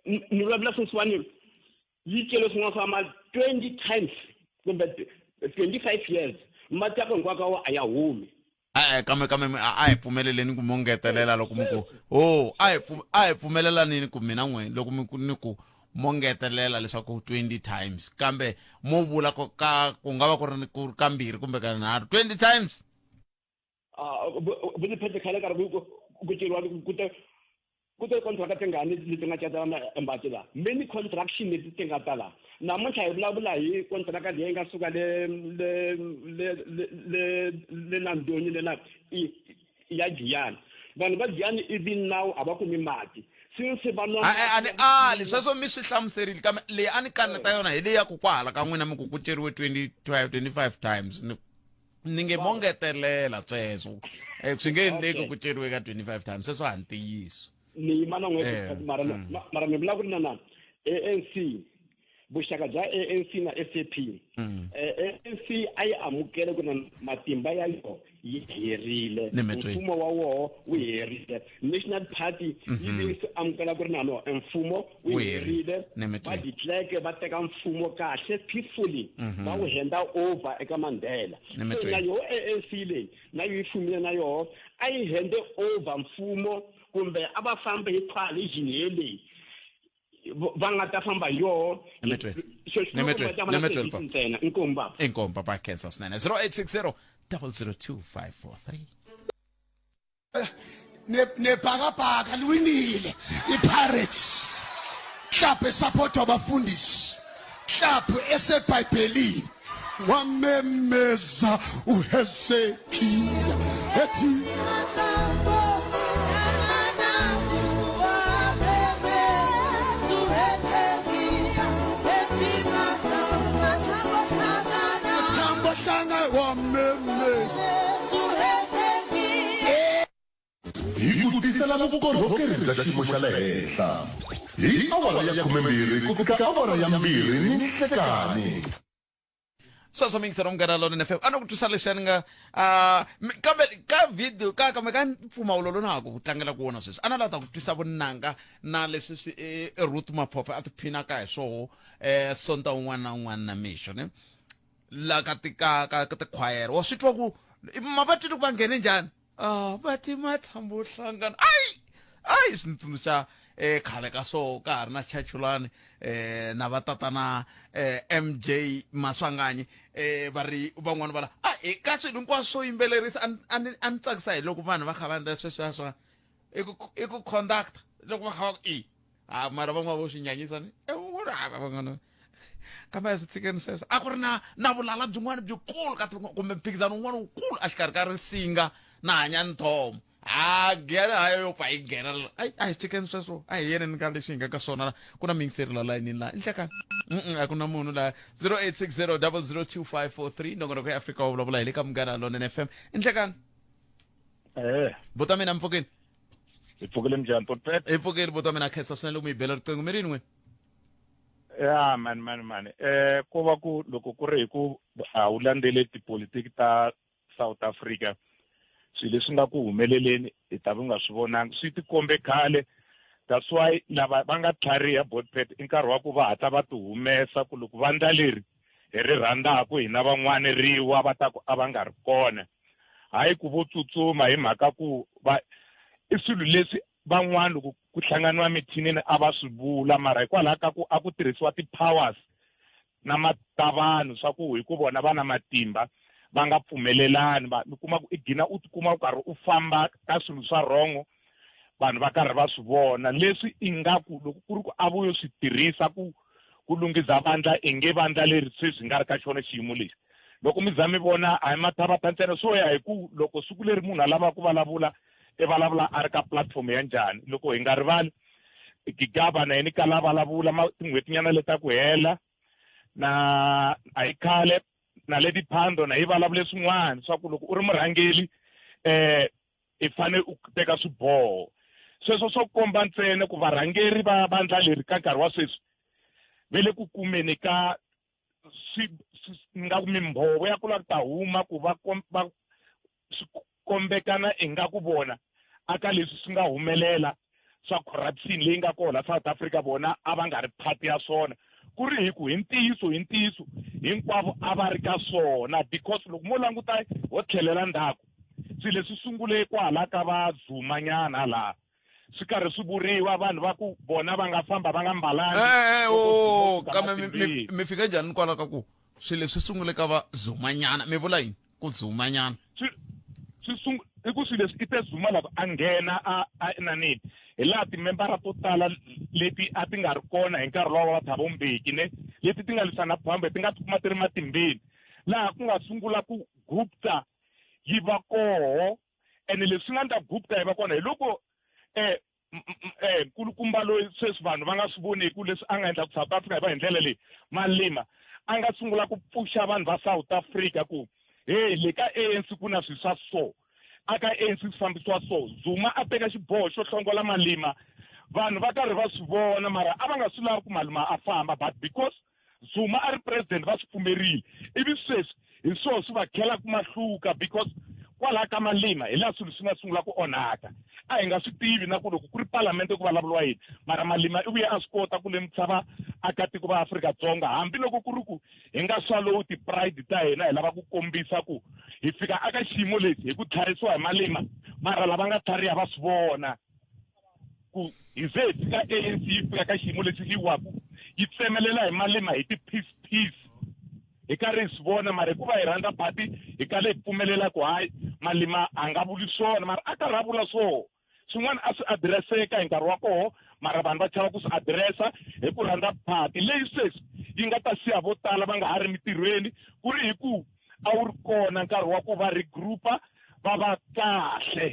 ni vulavula sweswiwani yi cele swin'wana swa ma 20 times kumbe 25 years mati ya ku hinkwako a ya humi e-e kambe kambe a hi pfumeleleni ku mo ngetelela loko mi ku o a hi a hi pfumelelanini ku mina n'we loko mi ku ni ku mo ngetelela leswaku 20 times kambe mo vula ku ka ku nga va ku ri ku kambirhi kumbe ka nharhu 20 times vuniphethe khale karhi ku ku ceriwa ku te ku te contract tingani leti nga cata mati la many contraction leti ti nga ta la namuntlha hi vulavula hi contract leyi nga suka le le le le le Nandoni le na ya Giyani vanhu va Giyani even now a va kumi mati since va nwa a ni ali sweswo mi swi hlamuserile kambe leyi a ni kaneta yona hi leyi ya ku kwahala ka n'wina mi ku ku ceriwe 20 25 times ni ni nge mo ngetelela sweswo eh, swi nge endleki ku ceriwe ka 25 times sweswo a ntiyiso ni yima na n'we eh, mara mm. mara ni vula ku ri na na ANC vuxaka bya ANC na SAP mm. eh, ANC a yi amukele ku na matimba ya yona yi herile mfumo wa woho wu herile National Party yi mhm. ve swi amukela ku ri na no mfumo wu herile va declare va teka mfumo kahle peacefully mhm. va wu henda over eka Mandela so na yoho ANC leyi na yo yi fumile na yoho a yi hende over mfumo kumbe a va fambe hi coalition yeleyi va nga ta famba hi yoho ntsena inkomu baba inkomu papa khensa swinene 0860 002 543 Nebhakabhaka liwinile iPirates club esupportwa abafundisi club esebhayibhelini wamemeza uHezekiya ethi wamemeza Hi ku tisela vukorhokeri bya xiyimo xa le henhla hi awara ya 12 ku fika awara ya 2 ni nhlekanhi. Sweswo miyingiselo Munghana Lonene FM a no ku twisa leswi a ni nga ah, kambe ka video ka kambe ka mpfumawulo lowu na ha ku tlangela ku wona sweswi a na lava ta ku twisa vunanga na leswi swi eh, Ruth Maphophe a tiphinaka hi swoho eh sonta un'wana na un'wana na mixo ne la ka ti ka ka ka tikhwayere wa swi twa ku ma va twile ku va nghene njhani ah va ti mathambo hlangana ai ai swi ni tsundzuxa eh khale ka swo ka ha ri na chachulani eh na va tatana eh MJ Maswanganyi eh va ri van'wana va la a hi ka swilo hinkwaswo swo yimbelerisa a ni a ni tsakisa hi loko vanhu va kha va endla sweswiya swa i ku i ku conductor loko va kha va ku i ha mara van'wana vo swi nyanyisa ni e van'wana Kambe a hi swi tshikeni sweswo. A ku ri na na vulala byin'wana byikulu ka kumbe mphikizano wun'wana wukulu exikarhi ka Risinga na Hanyani Thomo. Ha giyani hayo yo pfa yi nghena la. Ai a hi tshikeni sweswo. A hi yeneni ka leswi hi nga ka swona la. Ku na muyingiseri la layinini la. Nhlekani. Mm a ku na munhu la. 0860 002543 nongonoko ya Afrika wa vulavula hi le ka Munghana Lonene FM. Nhlekani. Eh. Buta mina mi pfukile. Hi pfukile njhani Potpet? Hi pfukile buta mina khensa swinene loko mi yi bela riqingho mi rini n'wina? Ya mani mani mani eh ko va ku loko ku ri hi ku a wu landzeli tipolitiki ta South Africa swilo leswi nga ku humeleleni hi ta va nga swi vonanga swi tikombe khale that's why lava va nga tlhariha botpet i nkarhi wa ku va hatla va ti humesa ku loko vandla leri hi ri rhandzaka hina van'wani ri wa va ta ku a va nga ri kona hayi ku vo tsutsuma hi mhaka ku va i swilo leswi van'wana loko ku hlanganiwa mithinini a va swi vula mara hikwalaho ka ku a ku tirhisiwa ti-powers na ta vanhu swa ku hi ku vona va na matimba va nga pfumelelani va mi kuma ku i gina u tikuma u karhi u famba ka swilo swa wrong vanhu va karhi va swi vona leswi ingaku loko ku ri ku a vuyo swi tirhisa ku ku lunghiza vandla inge vandla leri sweswi nga ri ka xona xiyimo lexi loko mi za mi vona a hi mathavatha ntsena swo ya hi ku loko siku leri munhu a lavaka ku vulavula i vulavula a ri ka platform ya njhani loko hi nga rivali Gigaba na yena kala vulavula tin'hwetinyana leta ku hela na a hi khale na Lady Phando na yi vulavule swin'wana swa ku loko u ri murhangeri eh i fanele u teka swiboho sweswo swo komba ntsena ku varhangeri va vandla leri ka nkarhi wa sweswi ve le ku kumeni ka swi nga ku mimbhovo ya ku lava ku ta huma ku va va swi kombekana ingaku vona aka leswi swi nga humelela swa corruption leyi nga kona South Africa vona a va nga ri part ya swona ku ri hi ku hi ntiyiso hi ntiyiso hinkwavo a va ri ka swona because loko mo languta ho tlhelela ndzhaku swilo leswi sungule kwala ka va Zuma nyana laha swi karhi swi vuriwa vanhu va ku vona va nga famba va nga mbalangi eh, eh, oh, kambe mi fika njhani kwala ka ku swilo leswi sungule ka va zumanyana mi vula yini ku zumanyana swi sung i ku swilo leswi i te zuma loko a nghena a a inanini hi laha timembara to tala leti a ti nga ri kona hi nkarhi lowa wa Thabo Mbeki ne leti ti nga lwisana phambe ti nga tikuma ti ri matimbeni laha ku nga sungula ku Gupta yi va koho ene leswi nga ndla Gupta yi va kona hi loko um nkulukumba loyi sweswi vanhu va nga swi voneki leswi a nga endla ku South Africa hi va hi ndlela leyi Malema a nga sungula ku pfuxa vanhu va South Africa ku hey le ka ANC ku na swilo swa so a ka ANC swi fambisiwa so Zuma a teka xiboho xo hlongola Malema vanhu va karhi va swi vona mara a va nga swi lavi ku Malema a famba but because Zuma a ri president va swi pfumerile ivi sweswi hi swona swi va khelaka mahluka because kwalaha ka Malema hi laha swilo swi nga sungula ku onhaka a hi nga swi tivi na ku loko ku ri palamende ku vulavuriwa yini mara Malema i vuye a swi kota ku lemukisa vaakatiko va Afrika-Dzonga hambiloko ku ri ku hi nga swallow ti-pride ta hina hi lava ku kombisa ku hi fika aka xiyimo lexi hi ku tlharisiwa hi Malema mara lava nga tlhariha va swi vona ku hi ze hi fika ANC yi fika ka xiyimo lexi yi waku yi tsemelela hi Malema hi ti-piece piece hi karhi hi swi vona mara hikuva hi rhandza party hi kale hi pfumelela ku hayi Malema a nga vuli swona mara a karhi a vula swona swin'wana a swi adiraseka hi nkarhi wa koho mara vanhu va chava ku swi adiresa hi ku rhandza party leyi sweswi yi nga ta siya vo tala va nga ha ri mintirhweni ku ri hi ku a wu ri kona nkarhi wa ku va regroupa va va kahle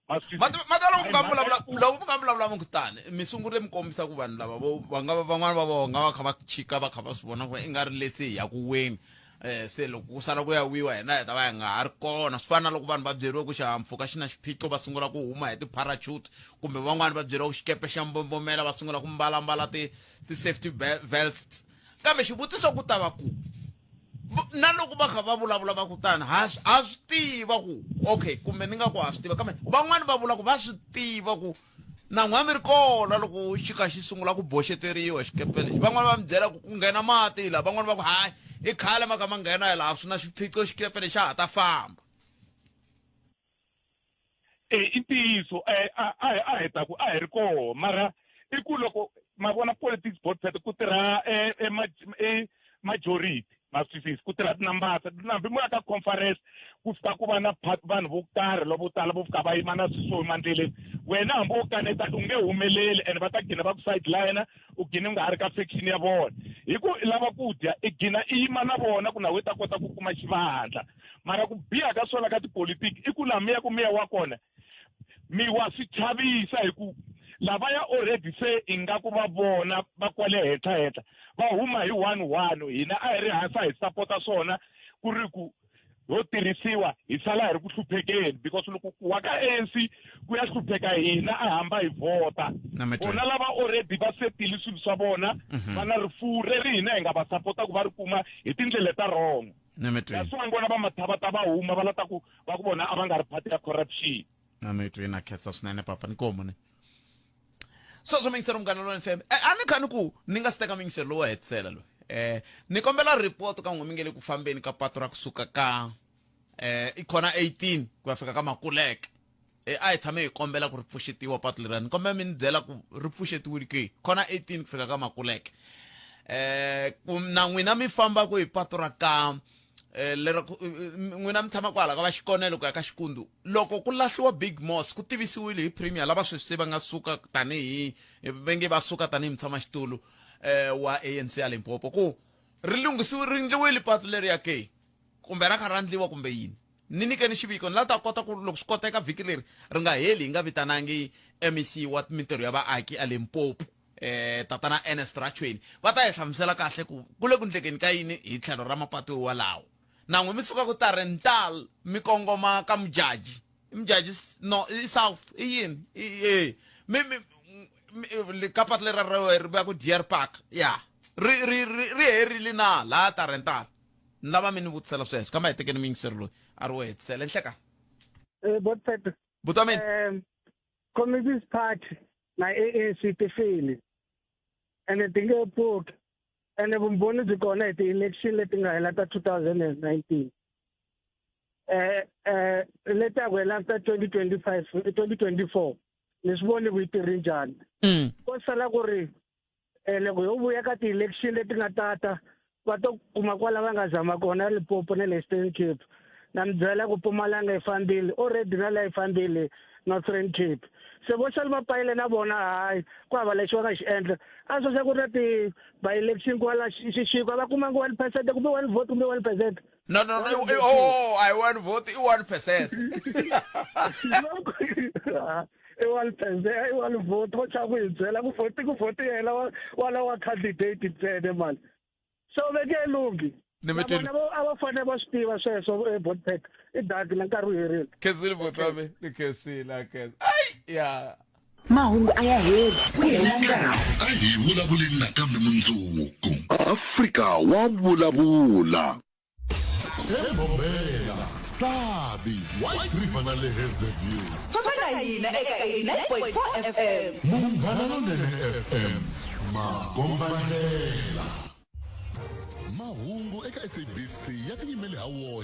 mata loko mi nga vulavula loko mi nga vulavula mi ku tani mi sungurile mi kombisa ku vanhu lava vo va nga van'wana va vona va kha va chika va kha va swi vona ku i nga ri lesi hi ya ku weni um se loko ku sala ku ya wiwa hina hi ta va hi nga ha ri kona swi fana na loko vanhu va byeriwe ku xihahampfhuka xi na xiphiqo va sungula ku huma hi ti-parachute kumbe van'wani va byeriwa ku xikepe xa mbombomela va sungula ku mbalambala ti-safety vests kambe xivutiso ku ta va ku na loko va kha va vulavula va ku tani ha ha swi tiva ku okay kumbe ni nga ku ha swi tiva kambe van'wani va vula ku va swi tiva ku na n'wa mi ri kona loko xi kha xi sungula ku boxeteriwa xikepe lexi van'wani va mi byela ku ku nghena mati laha van'wani va ku hayi i khale ma kha ma nghena hi laha swi na xiphiqo xikepe lexi xa ha ta famba e i ntiyiso a a a hi ta ku a hi ri koho mara i ku loko ma vona politics board set ku tirha e majority ma swi twisisi ku tirha tinambara hambi mo ya ka conference ku fika ku va na vanhu vo karhi lavo tala vo fika va yima na swilo swo huma ndleleni wena hambi wo kaneta u nge humeleli and va ta gina va ku sideline u gina u nga ha ri ka section ya vona hi ku i lava ku dya i gina i yima na vona ku na we ta kota ku kuma xivandla mara ku biha ka swona ka tipolitiki i ku laha mi ya ku miya wa kona mi wa swi chavisa hi ku lavaya already se ingaku va vona va kwale henhla henhla va huma hi 1-1 hina a hi ri hansi a hi sapota swona ku ri ku ho tirhisiwa hi sala hi ri ku hluphekeni because loko ku wa ka ANC ku ya hlupheka hina a hamba hi vhota vona lava already va setile swilo swa vona mhm. va na rifuwo reri hina hi nga va sapota ku va ri kuma hi tindlela ta wrong that's why vona va mathava ta va huma va la ta ku va ku vona a va nga ri part ya corruption na mi twi na khensa swinene papa ni komo ni sweswo mingiselo munghana lowani fm eh, a ni kha ni ku ni nga si teka mingiselo lowo hetisela loyi eh ni kombela report ka n'we mi nge le ku fambeni ka patu ra kusuka ka eh i khona 18 ku ya fika ka makuleke eh, a hi tshame hi kombela ku ri pfuxetiwa patu leriya ni kombela mi ni byela ku ri pfuxetiwile ke khona 18 ku fika ka makuleke eh ku na n'wina mi famba ku hi patu ra ka eh, lero n'wina mi tshama kwala ka va xikonelo ku ya ka xikundu loko ku lahliwa big mos ku tivisiwile hi premier lava sweswi se va nga suka tanihi va nge va suka tanihi mutshamaxitulu eh, wa ANC ya Limpopo ku ri lunghisiwe ri ndliwile patu leriya ke kumbe ra kha ra ndliwa kumbe yini ni nyikeni xiviko ni la ta kota ku loko swi koteka vhiki leri ri nga heli hi nga vitanangi MEC wa mintirho ya vaaki a Limpopo eh tatana Ernest Rachweni va ta hi hlamusela kahle ku ku le ku ndlekeni ka yini hi tlhelo ra mapatu walawo na n'we mi suka ku Tarental mi kongoma ka Mujaji Mujaji no i South i yini e mi mi ka patu leri ra ri va ku Deer Park ya ri ri ri herile na laha Tarental ni lava mi ni vutisela sweswo kambe a hi tekeni muyingiseri loyi a ri wo hetisela enhleka eh botpet butameni eh Communist Party na ANC ti file ene ti nge pfuki ene vumbhoni byi kona hi ti-election leti nga hela ta 2019 eh eh leti a ku hela ta 2025 2024 ni swi voni ku yi tirhi njhani mm. ko sala ku ri eh loko yo vuya ka ti-election leti nga tata va to kuma kwala va nga zama kona Limpopo na le Eastern Cape na mi byela ku Mpumalanga yi fambile already na la yi fambile Northern Cape se vo sali mapayile na vona hayi ku hava lexi va nga xi endla a swo se ku ri na ti-by election kwala xixiko a va kumanga 1 percent kumbe one vote kumbe 1 percent. No, no, no, oh, I one vote i 1 percent. I 1 percent, i one vote. Vo chava ku hi byela ku vote ku vote yena wala wa candidate ntsena mani so ve nge lunghi. Ni mi twile. Na vona a va fanele va swi tiva sweswo eh, botpet i daki na nkarhi wu herile. Khensile buti wa mina, ni khensile a khensa. Ai ya. Mahungu a ya heli, ku hela nkarhi. A hi vulavuleni nakambe mundzuku. Afrika wa vulavula. Embombela, Sabi, White River na le Hazyview. Famba na hina eka 89.4 FM. Munghana Lonene FM, makombandlela. Mahungu eka SABC ya tiyimele ha woxe.